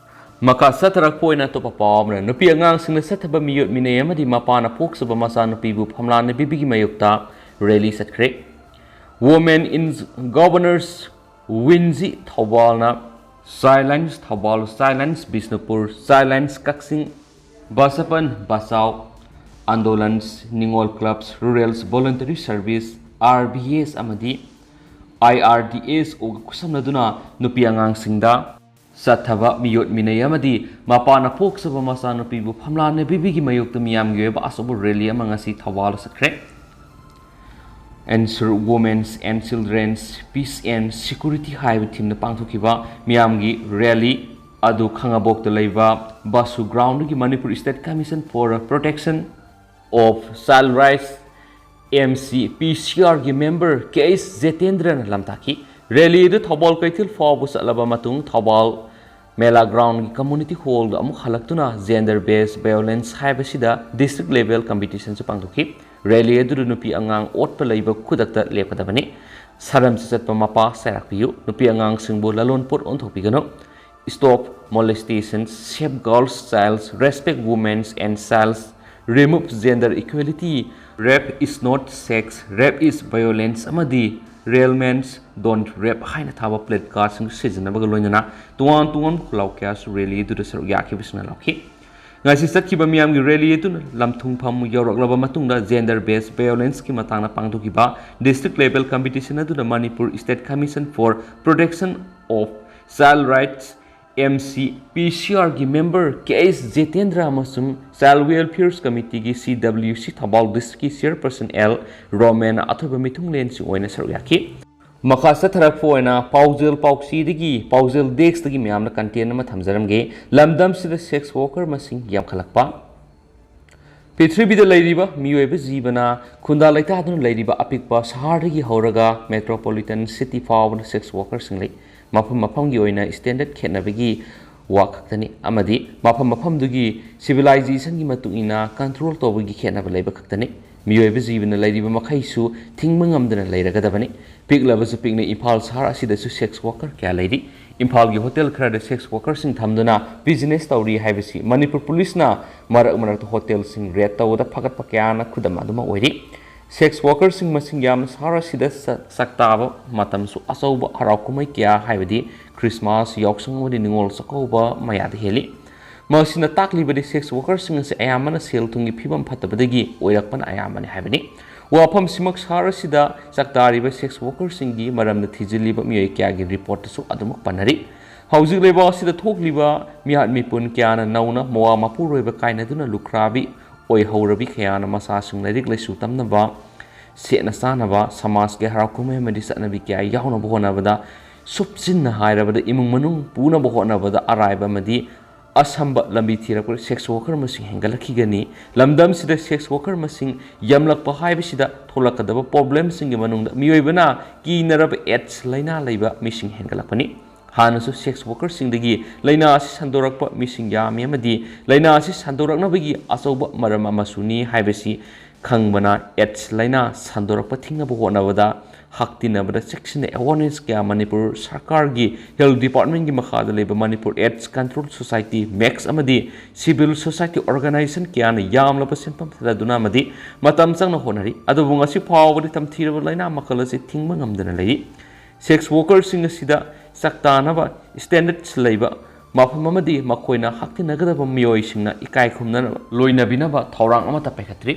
ꯃꯈꯥ ꯆꯠꯊꯔꯛꯄ ꯑꯣꯏꯅ ꯑꯇꯣꯞꯄ ꯄꯥꯎ ꯑꯃꯅ ꯅꯨꯄꯤ ꯑꯉꯥꯡꯁꯤꯡꯅ ꯆꯠꯊꯕ ꯃꯤꯑꯣꯠ ꯃꯤꯅꯩ ꯑꯃꯗꯤ ꯃꯄꯥꯅ ꯄꯣꯛꯆꯕ ꯃꯆꯥꯅꯨꯄꯤꯕꯨ ꯐꯝꯂꯥꯟꯅꯕꯤꯕꯒꯤ ꯃꯥꯌꯣꯛꯇ rally ꯆꯠꯈ꯭ꯔꯦ꯫ Women in Governance ꯋꯤꯟꯖꯤ ꯊꯧꯕꯥꯜꯅ Childlines Thoubal, Childlines Bishnupur, Childlines ꯀꯛꯆꯤꯡ, ꯕꯆꯄꯟ ꯕꯆꯥꯎ ꯑꯟꯗꯣꯂꯟꯁ, ꯅꯤꯉꯣꯜ clubs, Rural Voluntary Service, R B S ꯑꯃꯗꯤ I R D S Oꯒ ꯈꯨꯠꯁꯝꯅꯗꯨꯅ ꯅꯨꯄꯤ ꯑꯉꯥꯡꯁꯤꯡꯗ ꯆꯠꯊꯕ ꯃꯤꯑꯣꯠ ꯃꯤꯅꯩ ꯑꯃꯗꯤ ꯃꯄꯥꯅ ꯄꯣꯛꯆꯕ ꯃꯆꯥꯅꯨꯄꯤꯕꯨ ꯐꯝꯂꯥꯟꯅꯕꯤꯕꯒꯤ ꯃꯥꯌꯣꯛꯇ ꯃꯤꯌꯥꯝꯒꯤ ꯑꯣꯏꯕ ꯑꯆꯧꯕ rally ꯑꯃ ꯉꯁꯤ ꯊꯧꯕꯥꯜꯗ ꯆꯠꯈ꯭ꯔꯦ꯫ Ensure Women's and Children's Peace and Security ꯍꯥꯏꯕ themeꯗ ꯄꯥꯡꯊꯣꯛꯈꯤꯕ ꯃꯤꯌꯥꯝꯒꯤ rally ꯑꯗꯨ ꯈꯥꯉꯕꯣꯛꯇ ꯂꯩꯕ ꯕꯥꯁꯨ groundꯗꯒꯤ Manipur State Commission for Protection of Child Rights, M C P C R ꯒꯤ member K H ꯖꯦꯇꯦꯟꯗ꯭ꯔꯅ ꯂꯝꯇꯥꯛꯈꯤ꯫ Rally ꯑꯗꯨ ꯊꯧꯕꯥꯜ ꯀꯩꯊꯦꯜ ꯐꯥꯎꯕ ꯆꯠꯂꯕ ꯃꯇꯨꯡ ꯊꯧꯕꯥꯜ ꯃꯦꯂꯥ ꯒ꯭ꯔꯥꯎꯟꯒꯤ ꯀꯝꯃ꯭ꯌꯨꯅꯤꯇꯤ ꯍꯣꯜꯗ ꯑꯃꯨꯛ ꯍꯜꯂꯛꯇꯨꯅ ꯖꯦꯟꯗꯔ ꯕꯦꯁ ꯚꯥꯏꯑꯣꯂꯦꯟꯁ ꯍꯥꯏꯕꯁꯤꯗ ꯗꯤꯁꯇ꯭ꯔꯤꯛ ꯂꯦꯚꯦꯜ ꯀꯝꯄꯤꯇꯤꯁꯟꯁꯨ ꯄꯥꯡꯊꯣꯛꯈꯤ꯫ ꯔꯦꯂꯤ ꯑꯗꯨꯗ ꯅꯨꯄꯤ ꯑꯉꯥꯡ ꯑꯣꯠꯄ ꯂꯩꯕ ꯈꯨꯗꯛꯇ ꯂꯦꯞꯀꯗꯕꯅꯤ꯫ ꯁꯥꯔꯝꯁ ꯆꯠꯄ ꯃꯄꯥ ꯆꯩꯔꯥꯛ ꯄꯤꯌꯨ꯫ ꯅꯨꯄꯤ ꯑꯉꯥꯡꯁꯤꯡꯕꯨ ꯂꯂꯣꯟ ꯄꯣꯠ ꯑꯣꯟꯊꯣꯛꯄꯤꯒꯅꯨ꯫ Stop molestation, save girls, child, respect women's and child's, remove gender equality, rape is not sex, rape is violence ꯑꯃꯗꯤ Real men don't rape ꯍꯥꯏꯅ ꯊꯥꯕ ꯄ꯭ꯂꯦ ꯀꯥꯔꯗꯁꯤꯡ ꯁꯤꯖꯤꯟꯅꯕꯒ ꯂꯣꯏꯅꯅ ꯇꯣꯉꯥꯟ ꯇꯣꯉꯥꯟꯕ ꯈꯨꯜꯂꯥꯎ ꯀꯌꯥꯁꯨ ꯔꯦꯂꯤ ꯑꯗꯨꯗ ꯁꯔꯨꯛ ꯌꯥꯈꯤꯕꯁꯤꯡꯅ ꯂꯥꯎꯈꯤ꯫ ꯉꯁꯤ ꯆꯠꯈꯤꯕ ꯃꯤꯌꯥꯝꯒꯤ ꯔꯦꯂꯤ ꯑꯗꯨꯅ ꯂꯝꯊꯨꯡꯐꯝ ꯌꯧꯔꯛꯂꯕ ꯃꯇꯨꯡꯗ ꯖꯦꯟꯗꯔ ꯕꯦꯁ ꯚꯥꯏꯑꯣꯂꯦꯟꯁꯀꯤ ꯃꯇꯥꯡꯗ ꯄꯥꯡꯊꯣꯛꯈꯤꯕ ꯗꯤꯁꯇ꯭ꯔꯤꯛ ꯂꯦꯚꯦꯜ ꯀꯝꯄꯤꯇꯤꯁꯟ ꯑꯗꯨꯗ Manipur State Commission for Protection of Child Rights, M C P C R ꯒꯤ ꯃꯦꯝꯕꯔ ꯀꯦ ꯑꯦꯁ ꯖꯤꯇꯦꯟꯗ꯭ꯔ ꯑꯃꯁꯨꯡ ꯆꯥꯏꯜ ꯋꯦꯜꯐꯤꯌꯔ ꯀꯃꯤꯇꯤꯒꯤ C W C ꯊꯧꯕꯥꯜ ꯗꯤꯁꯇ꯭ꯔꯤꯛꯀꯤ ꯆꯤꯌꯔꯄꯔꯁꯟ ꯑꯦꯜ ꯔꯣꯃꯦꯟ ꯑꯊꯣꯏꯕ ꯃꯤꯊꯨꯡꯂꯦꯟꯁꯤꯡ ꯑꯣꯏꯅ ꯁꯔꯨꯛ ꯌꯥꯈꯤ꯫ ꯃꯈꯥ ꯆꯠꯊꯔꯛꯄ ꯑꯣꯏꯅ ꯄꯥꯎꯖꯦꯜ ꯄꯥꯎꯆꯦꯗꯒꯤ, ꯄꯥꯎꯖꯦꯜ ꯗꯦꯁ꯭ꯛꯇꯒꯤ ꯃꯌꯥꯝꯅ ꯀꯟꯇꯦꯟ ꯑꯃ ꯊꯝꯖꯔꯝꯒꯦ꯫ ꯂꯝꯗꯝꯁꯤꯗ ꯁꯦꯛꯁ ꯋꯥꯔꯀꯔ ꯃꯁꯤꯡ ꯌꯥꯝꯈꯠꯂꯛꯄ꯫ ꯄ꯭ꯔꯤꯊꯤꯕꯤꯗ ꯂꯩꯔꯤꯕ ꯃꯤꯑꯣꯏꯕ ꯖꯤꯕꯅ ꯈꯨꯟꯗꯥ ꯂꯩꯇꯥꯗꯨꯅ ꯂꯩꯔꯤꯕ ꯑꯄꯤꯛꯄ ꯁꯍꯔꯗꯒꯤ ꯍꯧꯔꯒ ꯃꯦꯇ꯭ꯔꯣꯄꯣꯂꯤꯇꯟ ꯁꯤꯇꯤ ꯐꯥꯎꯕꯗ ꯁꯦꯛꯁ ꯋꯥꯔꯀꯔꯁꯤꯡ ꯂꯩ꯫ ꯃꯐꯝ ꯃꯐꯝꯒꯤ ꯑꯣꯏꯅ ꯁ꯭ꯇꯦꯟꯗꯔꯗ ꯈꯦꯠꯅꯕꯒꯤ ꯋꯥ ꯈꯛꯇꯅꯤ, ꯑꯃꯗꯤ ꯃꯐꯝ ꯃꯐꯝꯗꯨꯒꯤ ꯁꯤꯚꯤꯂꯥꯏꯖꯦꯁꯟꯒꯤ ꯃꯇꯨꯡ ꯏꯟꯅ ꯀꯟꯇ꯭ꯔꯣꯜ ꯇꯧꯕꯒꯤ ꯈꯦꯠꯅꯕ ꯂꯩꯕ ꯈꯛꯇꯅꯤ꯫ ꯃꯤꯑꯣꯏꯕ ꯖꯤꯕꯅ ꯂꯩꯔꯤꯕ ꯃꯈꯩꯁꯨ ꯊꯤꯡꯕ ꯉꯝꯗꯅ ꯂꯩꯔꯒꯗꯕꯅꯤ꯫ ꯄꯤꯛꯂꯕꯁꯨ ꯄꯤꯛꯅ ꯏꯝꯐꯥꯜ ꯁꯍꯔ ꯑꯁꯤꯗꯁꯨ ꯁꯦꯛꯁ ꯋꯥꯔꯀꯔ ꯀꯌꯥ ꯂꯩꯔꯤ꯫ ꯏꯝꯐꯥꯜꯒꯤ ꯍꯣꯇꯦꯜ ꯈꯔꯗ ꯁꯦꯛꯁ ꯋꯥꯔꯀꯔꯁꯤꯡ ꯊꯝꯗꯨꯅ ꯕꯤꯖꯤꯅꯦꯁ ꯇꯧꯔꯤ ꯍꯥꯏꯕꯁꯤ ꯃꯅꯤꯄꯨꯔ ꯄꯨꯂꯤꯁꯅ ꯃꯔꯛ ꯃꯔꯛꯇ ꯍꯣꯇꯦꯜꯁꯤꯡ ꯔꯦꯗ ꯇꯧꯕꯗ ꯐꯒꯠꯄ ꯀꯌꯥꯅ ꯈꯨꯗꯝ ꯑꯗꯨꯃꯛ ꯑꯣꯏꯔꯤ꯫ ꯁꯦꯛꯁ ꯋꯥꯔꯀꯔꯁꯤꯡ ꯃꯁꯤꯡ ꯌꯥꯝꯅ ꯁꯍꯔ ꯑꯁꯤꯗ ꯆ-, ꯆꯥꯛꯇꯥꯕ ꯃꯇꯝꯁꯨ ꯑꯆꯧꯕ ꯍꯔꯥꯎ ꯀꯨꯝꯍꯩ ꯀꯌꯥ, ꯍꯥꯏꯕꯗꯤ ꯈ꯭ꯔꯤꯁꯃꯥꯁ, ꯌꯥꯎꯁꯪ ꯑꯃꯗꯤ ꯅꯤꯉꯣꯜ ꯆꯥꯛꯀꯧꯕ ꯃꯌꯥꯗ ꯍꯦꯜꯂꯤ꯫ ꯃꯁꯤꯅ ꯇꯥꯛꯂꯤꯕꯗꯤ ꯁꯦꯛꯁ ꯋꯥꯔꯀꯔꯁꯤꯡ ꯑꯁꯤ ꯑꯌꯥꯝꯕꯅ ꯁꯦꯜ ꯊꯨꯝꯒꯤ ꯐꯤꯕꯝ ꯐꯠꯇꯕꯗꯒꯤ ꯑꯣꯏꯔꯛꯄꯅ ꯑꯌꯥꯝꯕꯅꯤ ꯍꯥꯏꯕꯅꯤ꯫ ꯋꯥꯐꯝꯁꯤꯃꯛ ꯁꯍꯔ ꯑꯁꯤꯗ ꯆꯥꯛꯇꯥꯔꯤꯕ ꯁꯦꯛꯁ ꯋꯥꯔꯀꯔꯁꯤꯡꯒꯤ ꯃꯔꯝꯗ ꯊꯤꯖꯤꯜꯂꯤꯕ ꯃꯤꯑꯣꯏ ꯀꯌꯥꯒꯤ ꯔꯤꯄꯣꯔꯠꯇꯁꯨ ꯑꯗꯨꯃꯛ ꯄꯟꯅꯔꯤ꯫ ꯍꯧꯖꯤꯛ ꯂꯩꯕꯥꯛ ꯑꯁꯤꯗ ꯊꯣꯛꯂꯤꯕ ꯃꯤꯍꯥꯠ ꯃꯤꯄꯨꯟ ꯀꯌꯥꯅ ꯅꯧꯅ ꯃꯋꯥ ꯃꯄꯨꯔꯣꯏꯕ ꯀꯥꯏꯅꯗꯨꯅ ꯂꯨꯈ꯭ꯔꯥꯕꯤ ꯑꯣꯏꯍꯧꯔꯕꯤ ꯀꯌꯥꯅ ꯃꯆꯥꯁꯤꯡ ꯂꯥꯏꯔꯤꯛ ꯂꯥꯏꯁꯨ ꯇꯝꯅꯕ, ꯁꯦꯠꯅ ꯆꯥꯅꯕ, ꯁꯃꯥꯖꯀꯤ ꯍꯔꯥꯎ ꯀꯨꯝꯍꯩ ꯑꯃꯗꯤ ꯆꯠꯅꯕꯤ ꯀꯌꯥ ꯌꯥꯎꯅꯕ ꯍꯣꯠꯅꯕꯗ, ꯁꯨꯞꯆꯤꯟꯅ ꯍꯥꯏꯔꯕꯗ ꯏꯃꯨꯡ ꯃꯅꯨꯡ ꯄꯨꯅꯕ ꯍꯣꯠꯅꯕꯗ ꯑꯔꯥꯏꯕ ꯑꯃꯗꯤ ꯑꯁꯝꯕ ꯂꯝꯕꯤ ꯊꯤꯔꯛꯄꯗ ꯁꯦꯛꯁ ꯋꯥꯔꯀꯔ ꯃꯁꯤꯡ ꯍꯦꯟꯒꯠꯂꯛꯈꯤꯒꯅꯤ꯫ ꯂꯝꯗꯝꯁꯤꯗ ꯁꯦꯛꯁ ꯋꯥꯔꯀꯔ ꯃꯁꯤꯡ ꯌꯥꯝꯂꯛꯄ ꯍꯥꯏꯕꯁꯤꯗ ꯊꯣꯛꯂꯛꯀꯗꯕ ꯄ꯭ꯔꯣꯕ꯭ꯂꯦꯝꯁꯤꯡꯒꯤ ꯃꯅꯨꯡꯗ ꯃꯤꯑꯣꯏꯕꯅ ꯀꯤꯅꯔꯕ ꯑꯦꯗꯁ ꯂꯥꯏꯅꯥ ꯂꯩꯕ ꯃꯤꯁꯤꯡ ꯍꯦꯟꯒꯠꯂꯛꯄꯅꯤ꯫ ꯍꯥꯟꯅꯁꯨ ꯁꯦꯛꯁ ꯋꯥꯔꯀꯔꯁꯤꯡꯗꯒꯤ ꯂꯥꯏꯅꯥ ꯑꯁꯤ ꯁꯟꯗꯣꯔꯛꯄ ꯃꯤꯁꯤꯡ ꯌꯥꯝꯃꯤ ꯑꯃꯗꯤ ꯂꯥꯏꯅꯥ ꯑꯁꯤ ꯁꯟꯗꯣꯔꯛꯅꯕꯒꯤ ꯑꯆꯧꯕ ꯃꯔꯝ ꯑꯃꯁꯨꯅꯤ ꯍꯥꯏꯕꯁꯤ ꯈꯪꯕꯅ ꯑꯦꯗꯁ ꯂꯥꯏꯅꯥ ꯁꯟꯗꯣꯔꯛꯄ ꯊꯤꯡꯅꯕ ꯍꯣꯠꯅꯕꯗ ꯍꯛꯇꯤꯟꯅꯕꯗ ꯆꯦꯛꯁꯤꯟꯅ ꯑꯦꯋꯥꯔꯅꯦꯁ ꯀꯌꯥ ꯃꯅꯤꯄꯨꯔ ꯁꯔꯀꯥꯔꯒꯤ ꯍꯦꯜꯊ ꯗꯤꯄꯥꯔꯠꯃꯦꯟꯒꯤ ꯃꯈꯥꯗ ꯂꯩꯕ Manipur ads control society, max, ꯑꯃꯗꯤ ꯁꯤꯚꯤꯜ ꯁꯣꯁꯥꯏꯇꯤ ꯑꯣꯔꯒꯅꯥꯏꯖꯦꯁꯟ ꯀꯌꯥꯅ ꯌꯥꯝꯂꯕ ꯁꯦꯟꯐꯝ ꯊꯥꯗꯗꯨꯅ ꯑꯃꯗꯤ ꯃꯇꯝ ꯆꯪꯅ ꯍꯣꯠꯅꯔꯤ꯫ ꯑꯗꯨꯕꯨ ꯉꯁꯤ ꯐꯥꯎꯕꯗꯤ ꯇꯝꯊꯤꯔꯕ ꯂꯥꯏꯅꯥ ꯃꯈꯜ ꯑꯁꯤ ꯊꯤꯡꯕ ꯉꯝꯗꯅ ꯂꯩꯔꯤ꯫ ꯁꯦꯛꯁ ꯋꯥꯔꯀꯔꯁꯤꯡ ꯑꯁꯤꯗ ꯆꯥꯛꯇꯥꯅꯕ ꯁ꯭ꯇꯦꯟꯗꯔꯗꯁ ꯂꯩꯕ ꯃꯐꯝ ꯑꯃꯗꯤ ꯃꯈꯣꯏꯅ ꯍꯛꯇꯤꯟꯅꯒꯗꯕ ꯃꯤꯑꯣꯏꯁꯤꯡꯅ ꯏꯀꯥꯏ ꯈꯨꯝꯅꯅꯕ ꯂꯣꯏꯅꯕꯤꯅꯕ ꯊꯧꯔꯥꯡ ꯑꯃꯠꯇ ꯄꯥꯏꯈꯠꯇ꯭ꯔꯤ꯫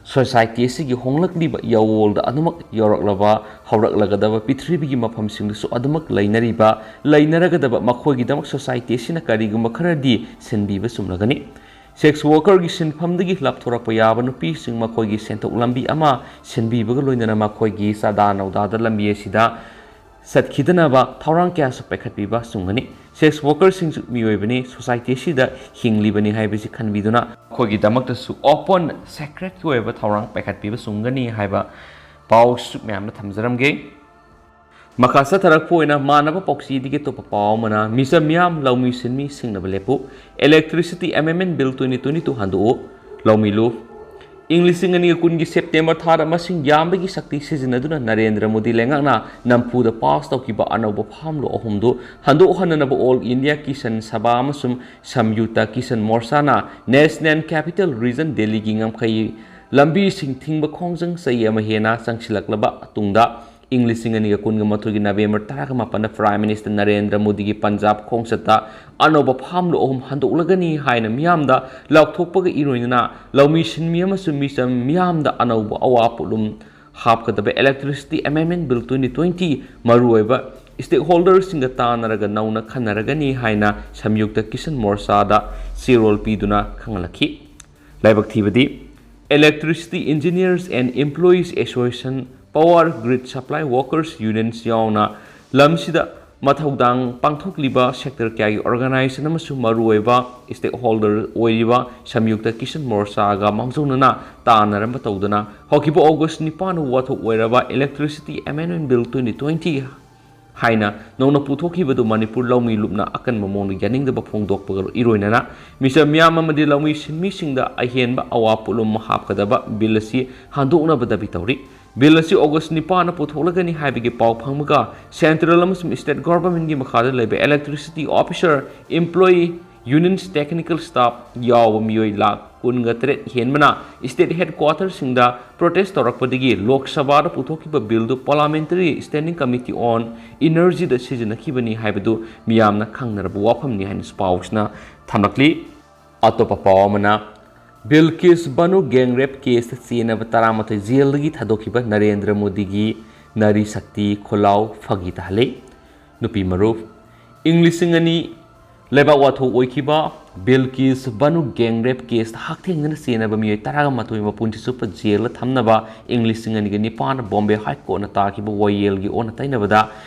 ꯁꯣꯁꯥꯏꯇꯤ ꯑꯁꯤꯒꯤ ꯍꯣꯡꯂꯛꯂꯤꯕ ꯌꯥꯋꯣꯜꯗ ꯑꯗꯨꯃꯛ ꯌꯧꯔꯛꯂꯕ ꯍꯧꯔꯛꯂꯒꯗꯕ ꯄ꯭ꯔꯤꯊꯤꯕꯤꯒꯤ ꯃꯐꯝꯁꯤꯡꯗꯁꯨ ꯑꯗꯨꯃꯛ ꯂꯩꯅꯔꯤꯕ, ꯂꯩꯅꯔꯒꯗꯕ ꯃꯈꯣꯏꯒꯤꯗꯃꯛ ꯁꯣꯁꯥꯏꯇꯤ ꯑꯁꯤꯅ ꯀꯔꯤꯒꯨꯝꯕ ꯈꯔꯗꯤ ꯁꯤꯟꯕꯤꯕ ꯆꯨꯝꯂꯒꯅꯤ꯫ ꯁꯦꯛꯁ ꯋꯥꯔꯀꯔꯒꯤ ꯁꯤꯟꯐꯝꯗꯒꯤ ꯂꯥꯞꯊꯣꯔꯛꯄ ꯌꯥꯕ ꯅꯨꯄꯤꯁꯤꯡ ꯃꯈꯣꯏꯒꯤ ꯁꯦꯟꯊꯣꯛ ꯂꯝꯕꯤ ꯑꯃ ꯁꯤꯟꯕꯤꯕꯒ ꯂꯣꯏꯅꯅ ꯃꯈꯣꯏꯒꯤ ꯆꯥꯗꯥ ꯅꯧꯗꯥꯗ ꯂꯝꯕꯤ ꯑꯁꯤꯗ ꯆꯠꯈꯤꯗꯅꯕ ꯊꯧꯔꯥꯡ ꯀꯌꯥꯁꯨ ꯄꯥꯏꯈꯠꯄꯤꯕ ꯆꯨꯝꯒꯅꯤ꯫ ꯁꯦꯛꯁ ꯋꯥꯔꯀꯔꯁꯤꯡꯁꯨ ꯃꯤꯑꯣꯏꯕꯅꯤ, ꯁꯣꯁꯥꯏꯇꯤ ꯑꯁꯤꯗ ꯍꯤꯡꯂꯤꯕꯅꯤ ꯍꯥꯏꯕꯁꯤ ꯈꯟꯕꯤꯗꯨꯅ ꯃꯈꯣꯏꯒꯤꯗꯃꯛꯇꯁꯨ ꯑꯣꯄꯟ ꯁꯦꯀ꯭ꯔꯦꯠꯀꯤ ꯑꯣꯏꯕ ꯊꯧꯔꯥꯡ ꯄꯥꯏꯈꯠꯄꯤꯕ ꯆꯨꯝꯒꯅꯤ ꯍꯥꯏꯕ ꯄꯥꯎꯁꯨ ꯃꯌꯥꯝꯅ ꯊꯝꯖꯔꯝꯒꯦ꯫ ꯃꯈꯥ ꯆꯠꯊꯔꯛꯄ ꯑꯣꯏꯅ ꯃꯥꯟꯅꯕ ꯄꯥꯎꯆꯦꯗꯒꯤ ꯑꯇꯣꯞꯄ ꯄꯥꯎ ꯑꯃꯅ, ꯃꯤꯆꯝ ꯃꯤꯌꯥꯝ ꯂꯧꯃꯤ ꯁꯤꯟꯃꯤ ꯁꯤꯡꯅꯕ ꯂꯦꯞꯄꯨ, Electricity Amendment Bill twenty twenty-two ꯍꯟꯗꯣꯛꯎ, ꯂꯧꯃꯤ ꯂꯨ꯫ ꯏꯪ ꯂꯤꯁꯤꯡ ꯑꯅꯤꯒ ꯀꯨꯟꯒꯤ ꯁꯦꯞꯇꯦꯝꯕꯔ ꯊꯥꯗ ꯃꯁꯤꯡ ꯌꯥꯝꯕꯒꯤ ꯁꯛꯇꯤ ꯁꯤꯖꯤꯟꯅꯗꯨꯅ ꯅꯔꯦꯟꯗ꯭ꯔ ꯃꯣꯗꯤ ꯂꯩꯉꯥꯛꯅ ꯅꯝꯐꯨꯗ ꯄꯥꯁ ꯇꯧꯈꯤꯕ ꯑꯅꯧꯕ ꯐꯥꯝ ꯂꯣ ꯑꯍꯨꯝꯗꯨ ꯍꯟꯗꯣꯛꯍꯟꯅꯅꯕ ꯑꯣꯜ ꯏꯟꯗꯤꯌꯥ ꯀꯤꯁꯟ ꯁꯚꯥ ꯑꯃꯁꯨꯡ Samyukta Kisan ꯃꯣꯔꯆꯥꯅ national capital region ꯗꯦꯜꯂꯤꯒꯤ ꯉꯝꯈꯩ ꯂꯝꯕꯤꯁꯤꯡ ꯊꯤꯡꯕ ꯈꯣꯡꯖꯪ ꯆꯍꯤ ꯑꯃ ꯍꯦꯟꯅ ꯆꯪꯁꯤꯜꯂꯛꯂꯕ ꯇꯨꯡꯗ, ꯏꯪ ꯂꯤꯁꯤꯡ ꯑꯅꯤꯒ ꯀꯨꯟꯒ ꯃꯥꯊꯣꯏꯒꯤ ꯅꯕꯦꯝꯕꯔ ꯇꯔꯥꯒ ꯃꯥꯄꯟꯗ ꯄ꯭ꯔꯥꯏꯝ ꯃꯤꯅꯤꯁꯇꯔ ꯅꯔꯦꯟꯗ꯭ꯔ ꯃꯣꯗꯤꯒꯤ ꯄꯟꯖꯥꯕ ꯈꯣꯡꯆꯠꯇ ꯑꯅꯧꯕ ꯐꯥꯝ ꯂꯣ ꯑꯍꯨꯝ ꯍꯟꯗꯣꯛꯂꯒꯅꯤ ꯍꯥꯏꯅ ꯃꯤꯌꯥꯝꯗ ꯂꯥꯎꯊꯣꯛꯄꯒ ꯏꯔꯣꯏꯅꯅ ꯂꯧꯃꯤ ꯁꯤꯟꯃꯤ ꯑꯃꯁꯨꯡ ꯃꯤꯆꯝ ꯃꯤꯌꯥꯝꯗ ꯑꯅꯧꯕ ꯑꯋꯥ ꯄꯣꯠꯂꯨꯝ ꯍꯥꯞꯀꯗꯕ Electricity Amendment Bill twenty twenty ꯃꯔꯨꯑꯣꯏꯕ stakeholderꯁꯤꯡꯒ ꯇꯥꯟꯅꯔꯒ ꯅꯧꯅ ꯈꯟꯅꯔꯒꯅꯤ ꯍꯥꯏꯅ ꯁꯝꯌꯨꯛꯇ ꯀꯤꯁꯟ ꯃꯣꯔꯆꯥꯗ ꯆꯦꯔꯣꯜ ꯄꯤꯗꯨꯅ ꯈꯪꯍꯜꯂꯛꯈꯤ꯫ ꯂꯥꯏꯕꯛ ꯊꯤꯕꯗꯤ, Electricity Engineers and Employees Association, Power Grid Supply Workers Unions ꯌꯥꯎꯅ ꯂꯝꯁꯤꯗ ꯃꯊꯧꯗꯥꯡ ꯄꯥꯡꯊꯣꯛꯂꯤꯕ ꯁꯦꯛꯇꯔ ꯀꯌꯥꯒꯤ ꯑꯣꯔꯒꯅꯥꯏꯖꯦꯁꯟ ꯑꯃꯁꯨꯡ ꯃꯔꯨꯑꯣꯏꯕ stakeholder ꯑꯣꯏꯔꯤꯕ ꯁꯝꯌꯨꯛꯇ ꯀꯤꯁꯟ ꯃꯣꯔꯆꯥꯒ ꯃꯥꯡꯖꯧꯅꯅ ꯇꯥꯟꯅꯔꯝꯕ ꯇꯧꯗꯨꯅ ꯍꯧꯈꯤꯕ ꯑꯣꯒꯁ ꯅꯤꯄꯥꯟꯗ ꯋꯥꯊꯣꯛ ꯑꯣꯏꯔꯕ Electricity Amendment Bill twenty twenty ꯍꯥꯏꯅ ꯅꯧꯅ ꯄꯨꯊꯣꯛꯈꯤꯕꯗꯨ ꯃꯅꯤꯄꯨꯔ ꯂꯧꯃꯤ ꯂꯨꯞꯅ ꯑꯀꯟꯕ ꯃꯑꯣꯡꯗ ꯌꯥꯅꯤꯡꯗꯕ ꯐꯣꯡꯗꯣꯛꯄꯒ ꯏꯔꯣꯏꯅꯅ ꯃꯤꯆꯝ ꯃꯤꯌꯥꯝ ꯑꯃꯗꯤ ꯂꯧꯃꯤ ꯁꯤꯟꯃꯤꯁꯤꯡꯗ ꯑꯍꯦꯟꯕ ꯑꯋꯥ ꯄꯣꯠꯂꯨꯝ ꯍꯥꯞꯀꯗꯕ ꯕꯤꯜ ꯑꯁꯤ ꯍꯟꯗꯣꯛꯅꯕ ꯗꯥꯕꯤ ꯇꯧꯔꯤ꯫ ꯕꯤꯜ ꯑꯁꯤ ꯑꯣꯒꯁ ꯅꯤꯄꯥꯟꯗ ꯄꯨꯊꯣꯛꯂꯒꯅꯤ ꯍꯥꯏꯕꯒꯤ ꯄꯥꯎ ꯐꯪꯕꯒ central ꯑꯃꯁꯨꯡ state governmentꯀꯤ ꯃꯈꯥꯗ ꯂꯩꯕ electricity officer, employee, unions, technical staff ꯌꯥꯎꯕ ꯃꯤꯑꯣꯏ ꯂꯥꯈ ꯀꯨꯟꯒ ꯇꯔꯦꯠ ꯍꯦꯟꯕꯅ state headquarterꯁꯤꯡꯗ protest ꯇꯧꯔꯛꯄꯗꯒꯤ ꯂꯣꯛ ꯁꯚꯥꯗ ꯄꯨꯊꯣꯛꯈꯤꯕ ꯕꯤꯜꯗꯨ Parliamentary Standing Committee on Energyꯗ ꯁꯤꯖꯤꯟꯅꯈꯤꯕꯅꯤ ꯍꯥꯏꯕꯗꯨ ꯃꯤꯌꯥꯝꯅ ꯈꯪꯅꯔꯕ ꯋꯥꯐꯝꯅꯤ ꯍꯥꯏꯅꯁꯨ ꯄꯥꯎꯁꯤꯅ ꯊꯝꯂꯛꯂꯤ꯫ ꯑꯇꯣꯞꯄ ꯄꯥꯎ ꯑꯃꯅ, ꯕꯤꯜꯀꯤꯁ ꯕꯥꯅꯨ gang rape caseꯇ ꯆꯦꯟꯅꯕ ꯇꯔꯥꯃꯥꯊꯣꯏ ꯖꯦꯜꯗꯒꯤ ꯊꯥꯗꯣꯛꯈꯤꯕ ꯅꯔꯦꯟꯗ꯭ꯔ ꯃꯣꯗꯤꯒꯤ ꯅꯥꯔꯤ ꯁꯛꯇꯤ ꯈꯨꯂꯥꯎ ꯐꯥꯒꯤ ꯇꯥꯍꯜꯂꯤ꯫ ꯅꯨꯄꯤ ꯃꯔꯨꯞ, ꯏꯪ ꯂꯤꯁꯤꯡ ꯑꯅꯤ ꯂꯩꯕꯥꯛ ꯋꯥꯊꯣꯛ ꯑꯣꯏꯈꯤꯕ ꯕꯤꯜꯀꯤꯁ ꯕꯥꯅꯨ gang rape caseꯇ ꯍꯛꯊꯦꯡꯅꯅ ꯆꯦꯟꯅꯕ ꯃꯤꯑꯣꯏ ꯇꯔꯥꯃꯥꯊꯣꯏ ꯃꯄꯨꯟꯁꯤ ꯆꯨꯞꯄ ꯖꯦꯜꯗ ꯊꯝꯅꯕ ꯏꯪ ꯂꯤꯁꯤꯡ ꯑꯅꯤꯒ ꯅꯤꯄꯥꯟꯗ ꯕꯣꯝꯕꯦ ꯍꯥꯏ ꯀꯣꯔꯠꯅ ꯇꯥꯈꯤꯕ ꯋꯥꯌꯦꯜꯒꯤ ꯑꯣꯟꯅ ꯇꯩꯅꯕꯗ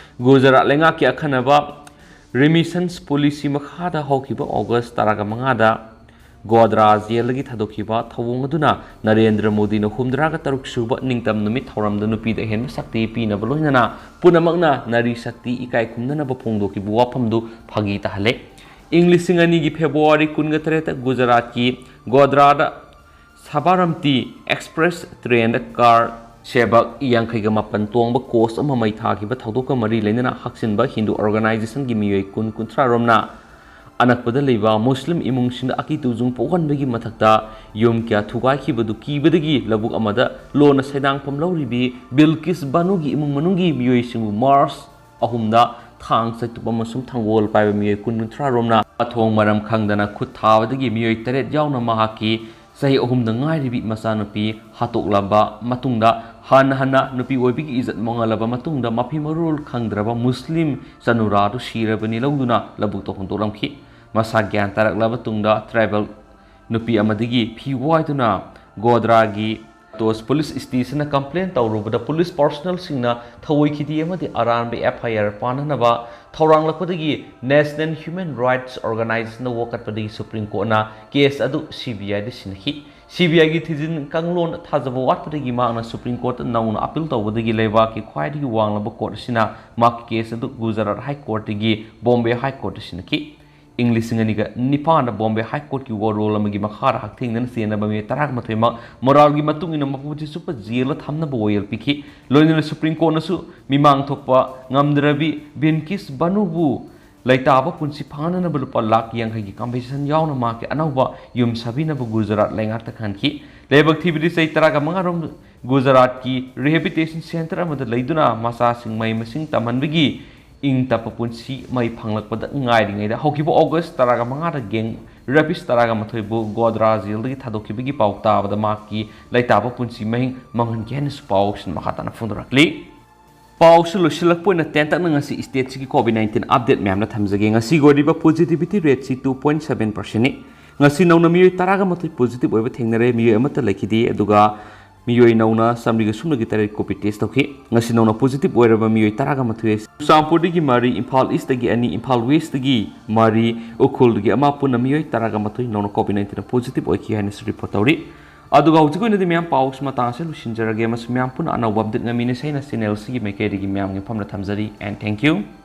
ꯒꯨꯖꯔꯥꯠ ꯂꯩꯉꯥꯛꯀꯤ ꯑꯈꯟꯅꯕ remissions policy ꯃꯈꯥꯗ ꯍꯧꯈꯤꯕ ꯑꯣꯒꯁ ꯇꯔꯥꯃꯉꯥꯗ ꯒꯣꯗ꯭ꯔꯥ ꯖꯦꯜꯗꯒꯤ ꯊꯥꯗꯣꯛꯈꯤꯕ ꯊꯧꯑꯣꯡ ꯑꯗꯨꯅ ꯅꯔꯦꯟꯗ꯭ꯔ ꯃꯣꯗꯤꯅ ꯍꯨꯝꯗ꯭ꯔꯥꯒ ꯇꯔꯨꯛ ꯁꯨꯕ ꯅꯤꯡꯇꯝ ꯅꯨꯃꯤꯠ ꯊꯧꯔꯝꯗ ꯅꯨꯄꯤꯗ ꯑꯍꯦꯟꯕ ꯁꯛꯇꯤ ꯄꯤꯅꯕ ꯂꯣꯏꯅꯅ ꯄꯨꯝꯅꯃꯛꯅ ꯅꯥꯔꯤ ꯁꯛꯇꯤ ꯏꯀꯥꯏ ꯈꯨꯝꯅꯅꯕ ꯐꯣꯡꯗꯣꯛꯈꯤꯕ ꯋꯥꯐꯝꯗꯨ ꯐꯥꯒꯤ ꯇꯥꯍꯜꯂꯦ꯫ ꯏꯪ ꯂꯤꯁꯤꯡ ꯑꯅꯤꯒꯤ ꯐꯦꯕ꯭ꯔꯨꯋꯥꯔꯤ ꯀꯨꯟꯒ ꯇꯔꯦꯠꯇ ꯒꯨꯖꯔꯥꯠꯀꯤ ꯒꯣꯗ꯭ꯔꯥꯗ ꯁꯥꯕꯥꯔꯝꯇꯤ ꯑꯦꯛꯁꯄ꯭ꯔꯦꯁ ꯇ꯭ꯔꯦꯟꯗ ꯀꯥꯔ ꯁꯦꯕꯛ ꯌꯥꯡꯈꯩꯒ ꯃꯥꯄꯟ ꯇꯣꯡꯕ ꯀꯣꯆ ꯑꯃ ꯃꯩ ꯊꯥꯈꯤꯕ ꯊꯧꯗꯣꯛꯀ ꯃꯔꯤ ꯂꯩꯅꯅ ꯍꯛꯆꯤꯟꯕ ꯍꯤꯟꯗꯨ organizationꯒꯤ ꯃꯤꯑꯣꯏ ꯀꯨꯟ ꯀꯨꯟꯊ꯭ꯔꯥ ꯔꯣꯝꯅ ꯑꯅꯛꯄꯗ ꯂꯩꯕ ꯃꯨꯁꯂꯤꯝ ꯏꯃꯨꯡꯁꯤꯡꯗ ꯑꯀꯤ ꯇꯨꯖꯨꯡ ꯄꯣꯛꯍꯟꯕꯒꯤ ꯃꯊꯛꯇ ꯌꯨꯝ ꯀꯌꯥ ꯊꯨꯒꯥꯏꯈꯤꯕꯗꯨ ꯀꯤꯕꯗꯒꯤ ꯂꯧꯕꯨꯛ ꯑꯃꯗ ꯂꯣꯟꯅ ꯁꯩꯗꯥꯡꯐꯝ ꯂꯧꯔꯤꯕꯤ ꯕꯤꯜꯀꯤꯁ ꯕꯥꯅꯨꯒꯤ ꯏꯃꯨꯡ ꯃꯅꯨꯡꯒꯤ ꯃꯤꯑꯣꯏꯁꯤꯡꯕꯨ ꯃꯥꯔꯆ ꯑꯍꯨꯝꯗ ꯊꯥꯡ, ꯆꯩꯇꯨꯞ ꯑꯃꯁꯨꯡ ꯊꯥꯡꯒꯣꯜ ꯄꯥꯏꯕ ꯃꯤꯑꯣꯏ ꯀꯨꯟ ꯀꯨꯟꯊ꯭ꯔꯥ ꯔꯣꯝꯅ ꯃꯊꯣꯡ ꯃꯔꯝ ꯈꯪꯗꯅ ꯈꯨꯠ ꯊꯥꯕꯗꯒꯤ ꯃꯤꯑꯣꯏ ꯇꯔꯦꯠ ꯌꯥꯎꯅ ꯃꯍꯥꯛꯀꯤ ꯆꯍꯤ ꯑꯍꯨꯝꯗ ꯉꯥꯏꯔꯤꯕꯤ ꯃꯆꯥꯅꯨꯄꯤ ꯍꯥꯠꯇꯣꯛꯂꯕ ꯃꯇꯨꯡꯗ, ꯍꯟꯅ ꯍꯟꯅ ꯅꯨꯄꯤ ꯑꯣꯏꯕꯤꯒꯤ ꯏꯖꯠ ꯃꯥꯡꯍꯜꯂꯕ ꯃꯇꯨꯡꯗ, ꯃꯐꯤ ꯃꯔꯣꯜ ꯈꯪꯗ꯭ꯔꯕ ꯃꯨꯁꯂꯤꯝ ꯆꯅꯨꯔꯥꯗꯨ ꯁꯤꯔꯕꯅꯤ ꯂꯧꯗꯨꯅ ꯂꯧꯕꯨꯛꯇ ꯍꯨꯟꯗꯣꯛꯂꯝꯈꯤ꯫ ꯃꯁꯥ ꯒ꯭ꯌꯥꯟ ꯇꯥꯔꯛꯂꯕ ꯇꯨꯡꯗ, ꯇ꯭ꯔꯥꯏꯕꯦꯜ ꯅꯨꯄꯤ ꯑꯃꯗꯒꯤ ꯐꯤ ꯋꯥꯏꯗꯨꯅ ꯒꯣꯗ꯭ꯔꯥꯒꯤ ꯇꯣꯁ ꯄꯨꯂꯤꯁ ꯁ꯭ꯇꯦꯁꯟꯗ complain ꯇꯧꯔꯨꯕꯗ, ꯄꯨꯂꯤꯁ personnelꯁꯤꯡꯅ ꯊꯧꯑꯣꯏꯈꯤꯗꯦ ꯑꯃꯗꯤ ꯑꯔꯥꯟꯕ FIR ꯄꯥꯟꯅꯅꯕ ꯊꯧꯔꯥꯡꯂꯛꯄꯗꯒꯤ National Human Rights Organizationꯗ ꯋꯥꯀꯠꯄꯗꯒꯤ ꯁꯨꯄ꯭ꯔꯤꯝ ꯀꯣꯔꯠꯅ case ꯑꯗꯨ CBIꯗ ꯁꯤꯟꯅꯈꯤ꯫ ꯁꯤ ꯕꯤ ꯑꯥꯏꯒꯤ ꯊꯤꯖꯤꯟ ꯀꯥꯡꯂꯣꯟ ꯊꯥꯖꯕ ꯋꯥꯠꯄꯗꯒꯤ ꯃꯍꯥꯛꯅ ꯁꯨꯄ꯭ꯔꯤꯝ ꯀꯣꯔꯠꯇ ꯅꯧꯅ ꯑꯄꯤꯜ ꯇꯧꯕꯗꯒꯤ ꯂꯩꯕꯥꯛꯀꯤ ꯈ꯭ꯋꯥꯏꯗꯒꯤ ꯋꯥꯡꯂꯕ ꯀꯣꯔꯠ ꯑꯁꯤꯅ ꯃꯍꯥꯛꯀꯤ ꯀꯦꯁ ꯑꯗꯨ ꯒꯨꯖꯔꯥꯠ ꯍꯥꯏ ꯀꯣꯔꯠꯇꯒꯤ ꯕꯣꯝꯕꯦ ꯍꯥꯏ ꯀꯣꯔꯠꯇ ꯁꯤꯟꯅꯈꯤ꯫ ꯏꯪ ꯂꯤꯁꯤꯡ ꯑꯅꯤꯒ ꯅꯤꯄꯥꯟꯗ ꯕꯣꯝꯕꯦ ꯍꯥꯏ ꯀꯣꯔꯠꯀꯤ ꯋꯥꯔꯣꯜ ꯑꯃꯒꯤ ꯃꯈꯥꯗ ꯍꯛꯊꯦꯡꯅꯅ ꯆꯦꯟꯅꯕ ꯃꯤꯑꯣꯏ ꯇꯔꯥꯃꯥꯊꯣꯏꯃꯛ ꯃꯣꯔꯥꯜꯒꯤ ꯃꯇꯨꯡ ꯏꯟꯅ ꯃꯄꯨꯟꯁꯤ ꯆꯨꯞꯄ ꯖꯦꯜꯗ ꯊꯝꯅꯕ ꯋꯥꯌꯦꯜ ꯄꯤꯈꯤ꯫ ꯂꯣꯏꯅꯅ ꯁꯨꯄ꯭ꯔꯤꯝ ꯀꯣꯔꯠꯅꯁꯨ ꯃꯤꯃꯥꯡ ꯊꯣꯛꯄ ꯉꯝꯗ꯭ꯔꯕꯤ ꯕꯤꯟꯀꯤꯁ ꯕꯥꯅꯨꯕꯨ ꯂꯩꯇꯥꯕ ꯄꯨꯟꯁꯤ ꯐꯪꯍꯟꯅꯕ ꯂꯨꯄꯥ ꯂꯥꯈ ꯌꯥꯡꯈꯩꯒꯤ ꯀꯝꯄꯦꯟꯁꯦꯁꯟ ꯌꯥꯎꯅ ꯃꯍꯥꯛꯀꯤ ꯑꯅꯧꯕ ꯌꯨꯝ ꯁꯥꯕꯤꯅꯕ ꯒꯨꯖꯔꯥꯠ ꯂꯩꯉꯥꯛꯇ ꯈꯟꯈꯤ꯫ ꯂꯥꯏꯕꯛ ꯊꯤꯕꯗꯤ ꯆꯍꯤ ꯇꯔꯥꯒ ꯃꯉꯥꯔꯣꯝ ꯒꯨꯖꯔꯥꯠꯀꯤ ꯔꯤꯍꯦꯕꯤꯂꯤꯇꯦꯁꯟ ꯁꯦꯟꯇꯔ ꯑꯃꯗ ꯂꯩꯗꯨꯅ ꯃꯆꯥꯁꯤꯡ ꯃꯍꯩ ꯃꯁꯤꯡ ꯇꯝꯍꯟꯕꯒꯤ ꯏꯪ ꯇꯞꯄ ꯄꯨꯟꯁꯤ ꯃꯩ ꯐꯪꯂꯛꯄꯗ ꯉꯥꯏꯔꯤꯉꯩꯗ ꯍꯧꯈꯤꯕ ꯑꯣꯒꯁ ꯇꯔꯥꯒ ꯃꯉꯥꯗ ꯒꯦꯡ ꯔꯦꯄꯤꯁ ꯇꯔꯥꯒ ꯃꯥꯊꯣꯏꯕꯨ ꯒꯣꯗ꯭ꯔꯥ ꯖꯦꯜꯗꯒꯤ ꯊꯥꯗꯣꯛꯈꯤꯕꯒꯤ ꯄꯥꯎ ꯇꯥꯕꯗ ꯃꯍꯥꯛꯀꯤ ꯂꯩꯇꯥꯕ ꯄꯨꯟꯁꯤ ꯃꯍꯤꯡ ꯃꯥꯡꯍꯟꯈꯤ ꯍꯥꯏꯅꯁꯨ ꯄꯥꯎꯁꯤꯡ ꯃꯈꯥ ꯇꯥꯅ ꯐꯣꯡꯗꯣꯔꯛꯂꯤ꯫ ꯄꯥꯎꯁꯨ ꯂꯣꯏꯁꯤꯜꯂꯛꯄ ꯑꯣꯏꯅ ꯇꯦꯟꯇꯛꯅ ꯉꯁꯤ ꯁ꯭ꯇꯦꯠꯁꯤꯒꯤ ꯀꯣꯚꯤꯗ ꯅꯥꯏꯟꯇꯤꯟ ꯑꯞꯗꯦꯠ ꯃꯌꯥꯝꯅ ꯊꯝꯖꯒꯦ꯫ ꯉꯁꯤꯒꯤ ꯑꯣꯏꯔꯤꯕ ꯄꯣꯖꯤꯇꯤꯚꯤꯇꯤ ꯔꯦꯠꯁꯤ ꯇꯨ ꯄꯣꯏꯟ ꯁꯕꯦꯟ ꯄꯥꯔꯁꯦꯟꯅꯤ꯫ ꯉꯁꯤ ꯅꯧꯅ ꯃꯤꯑꯣꯏ ꯇꯔꯥꯒ ꯃꯥꯊꯣꯏ ꯄꯣꯖꯤꯇꯤꯚ ꯑꯣꯏꯕ ꯊꯦꯡꯅꯔꯦ, ꯃꯤꯑꯣꯏ ꯑꯃꯠꯇ ꯂꯩꯈꯤꯗꯦ꯫ ꯑꯗꯨꯒ ꯃꯤꯑꯣꯏ ꯅꯧꯅ ꯆꯥꯃꯔꯤꯒ ꯁꯨꯞꯅꯒꯤ ꯇꯔꯦꯠ ꯀꯣꯚꯤꯗ ꯇꯦꯁ ꯇꯧꯈꯤ꯫ ꯉꯁꯤ ꯅꯧꯅ ꯄꯣꯖꯤꯇꯤꯚ ꯑꯣꯏꯔꯕ ꯃꯤꯑꯣꯏ ꯇꯔꯥꯒ ꯃꯥꯊꯣꯏ ꯑꯁꯤ ꯆꯨꯔꯆꯥꯟꯄꯨꯔꯗꯒꯤ ꯃꯔꯤ, ꯏꯝꯐꯥꯜ ꯏꯁꯇꯒꯤ ꯑꯅꯤ, ꯏꯝꯐꯥꯜ ꯋꯦꯁꯇꯒꯤ ꯃꯔꯤ, ꯎꯈ꯭ꯔꯨꯜꯗꯒꯤ ꯑꯃ, ꯄꯨꯟꯅ ꯃꯤꯑꯣꯏ ꯇꯔꯥꯒ ꯃꯥꯊꯣꯏ ꯅꯧꯅ ꯀꯣꯚꯤꯗ ꯅꯥꯏꯟꯇꯤꯟ ꯄꯣꯖꯤꯇꯤꯚ ꯑꯣꯏꯈꯤ ꯍꯥꯏꯅꯁꯨ ꯔꯤꯄꯣꯔꯠ ꯇꯧꯔꯤ꯫ ꯑꯗꯨꯒ ꯍꯧꯖꯤꯛ ꯑꯣꯏꯅꯗꯤ ꯃꯌꯥꯝ ꯄꯥꯎꯁꯤ ꯃꯇꯥꯡ ꯑꯁꯤꯗ ꯂꯣꯏꯁꯤꯟꯖꯔꯒꯦ꯫ ꯃꯁꯤ ꯃꯌꯥꯝ ꯄꯨꯟꯅ ꯑꯅꯧꯕ ꯑꯞꯗꯦꯠ ꯉꯥꯏꯃꯤꯟꯅꯁꯤ꯫ ꯑꯩꯅ ꯆꯦꯅꯦꯜꯁꯤꯒꯤ ꯃꯥꯏꯀꯩꯗꯒꯤ ꯃꯌꯥꯝꯒꯤ ꯃꯐꯝꯗ ꯊꯝꯖꯔꯤ꯫ And thank you꯫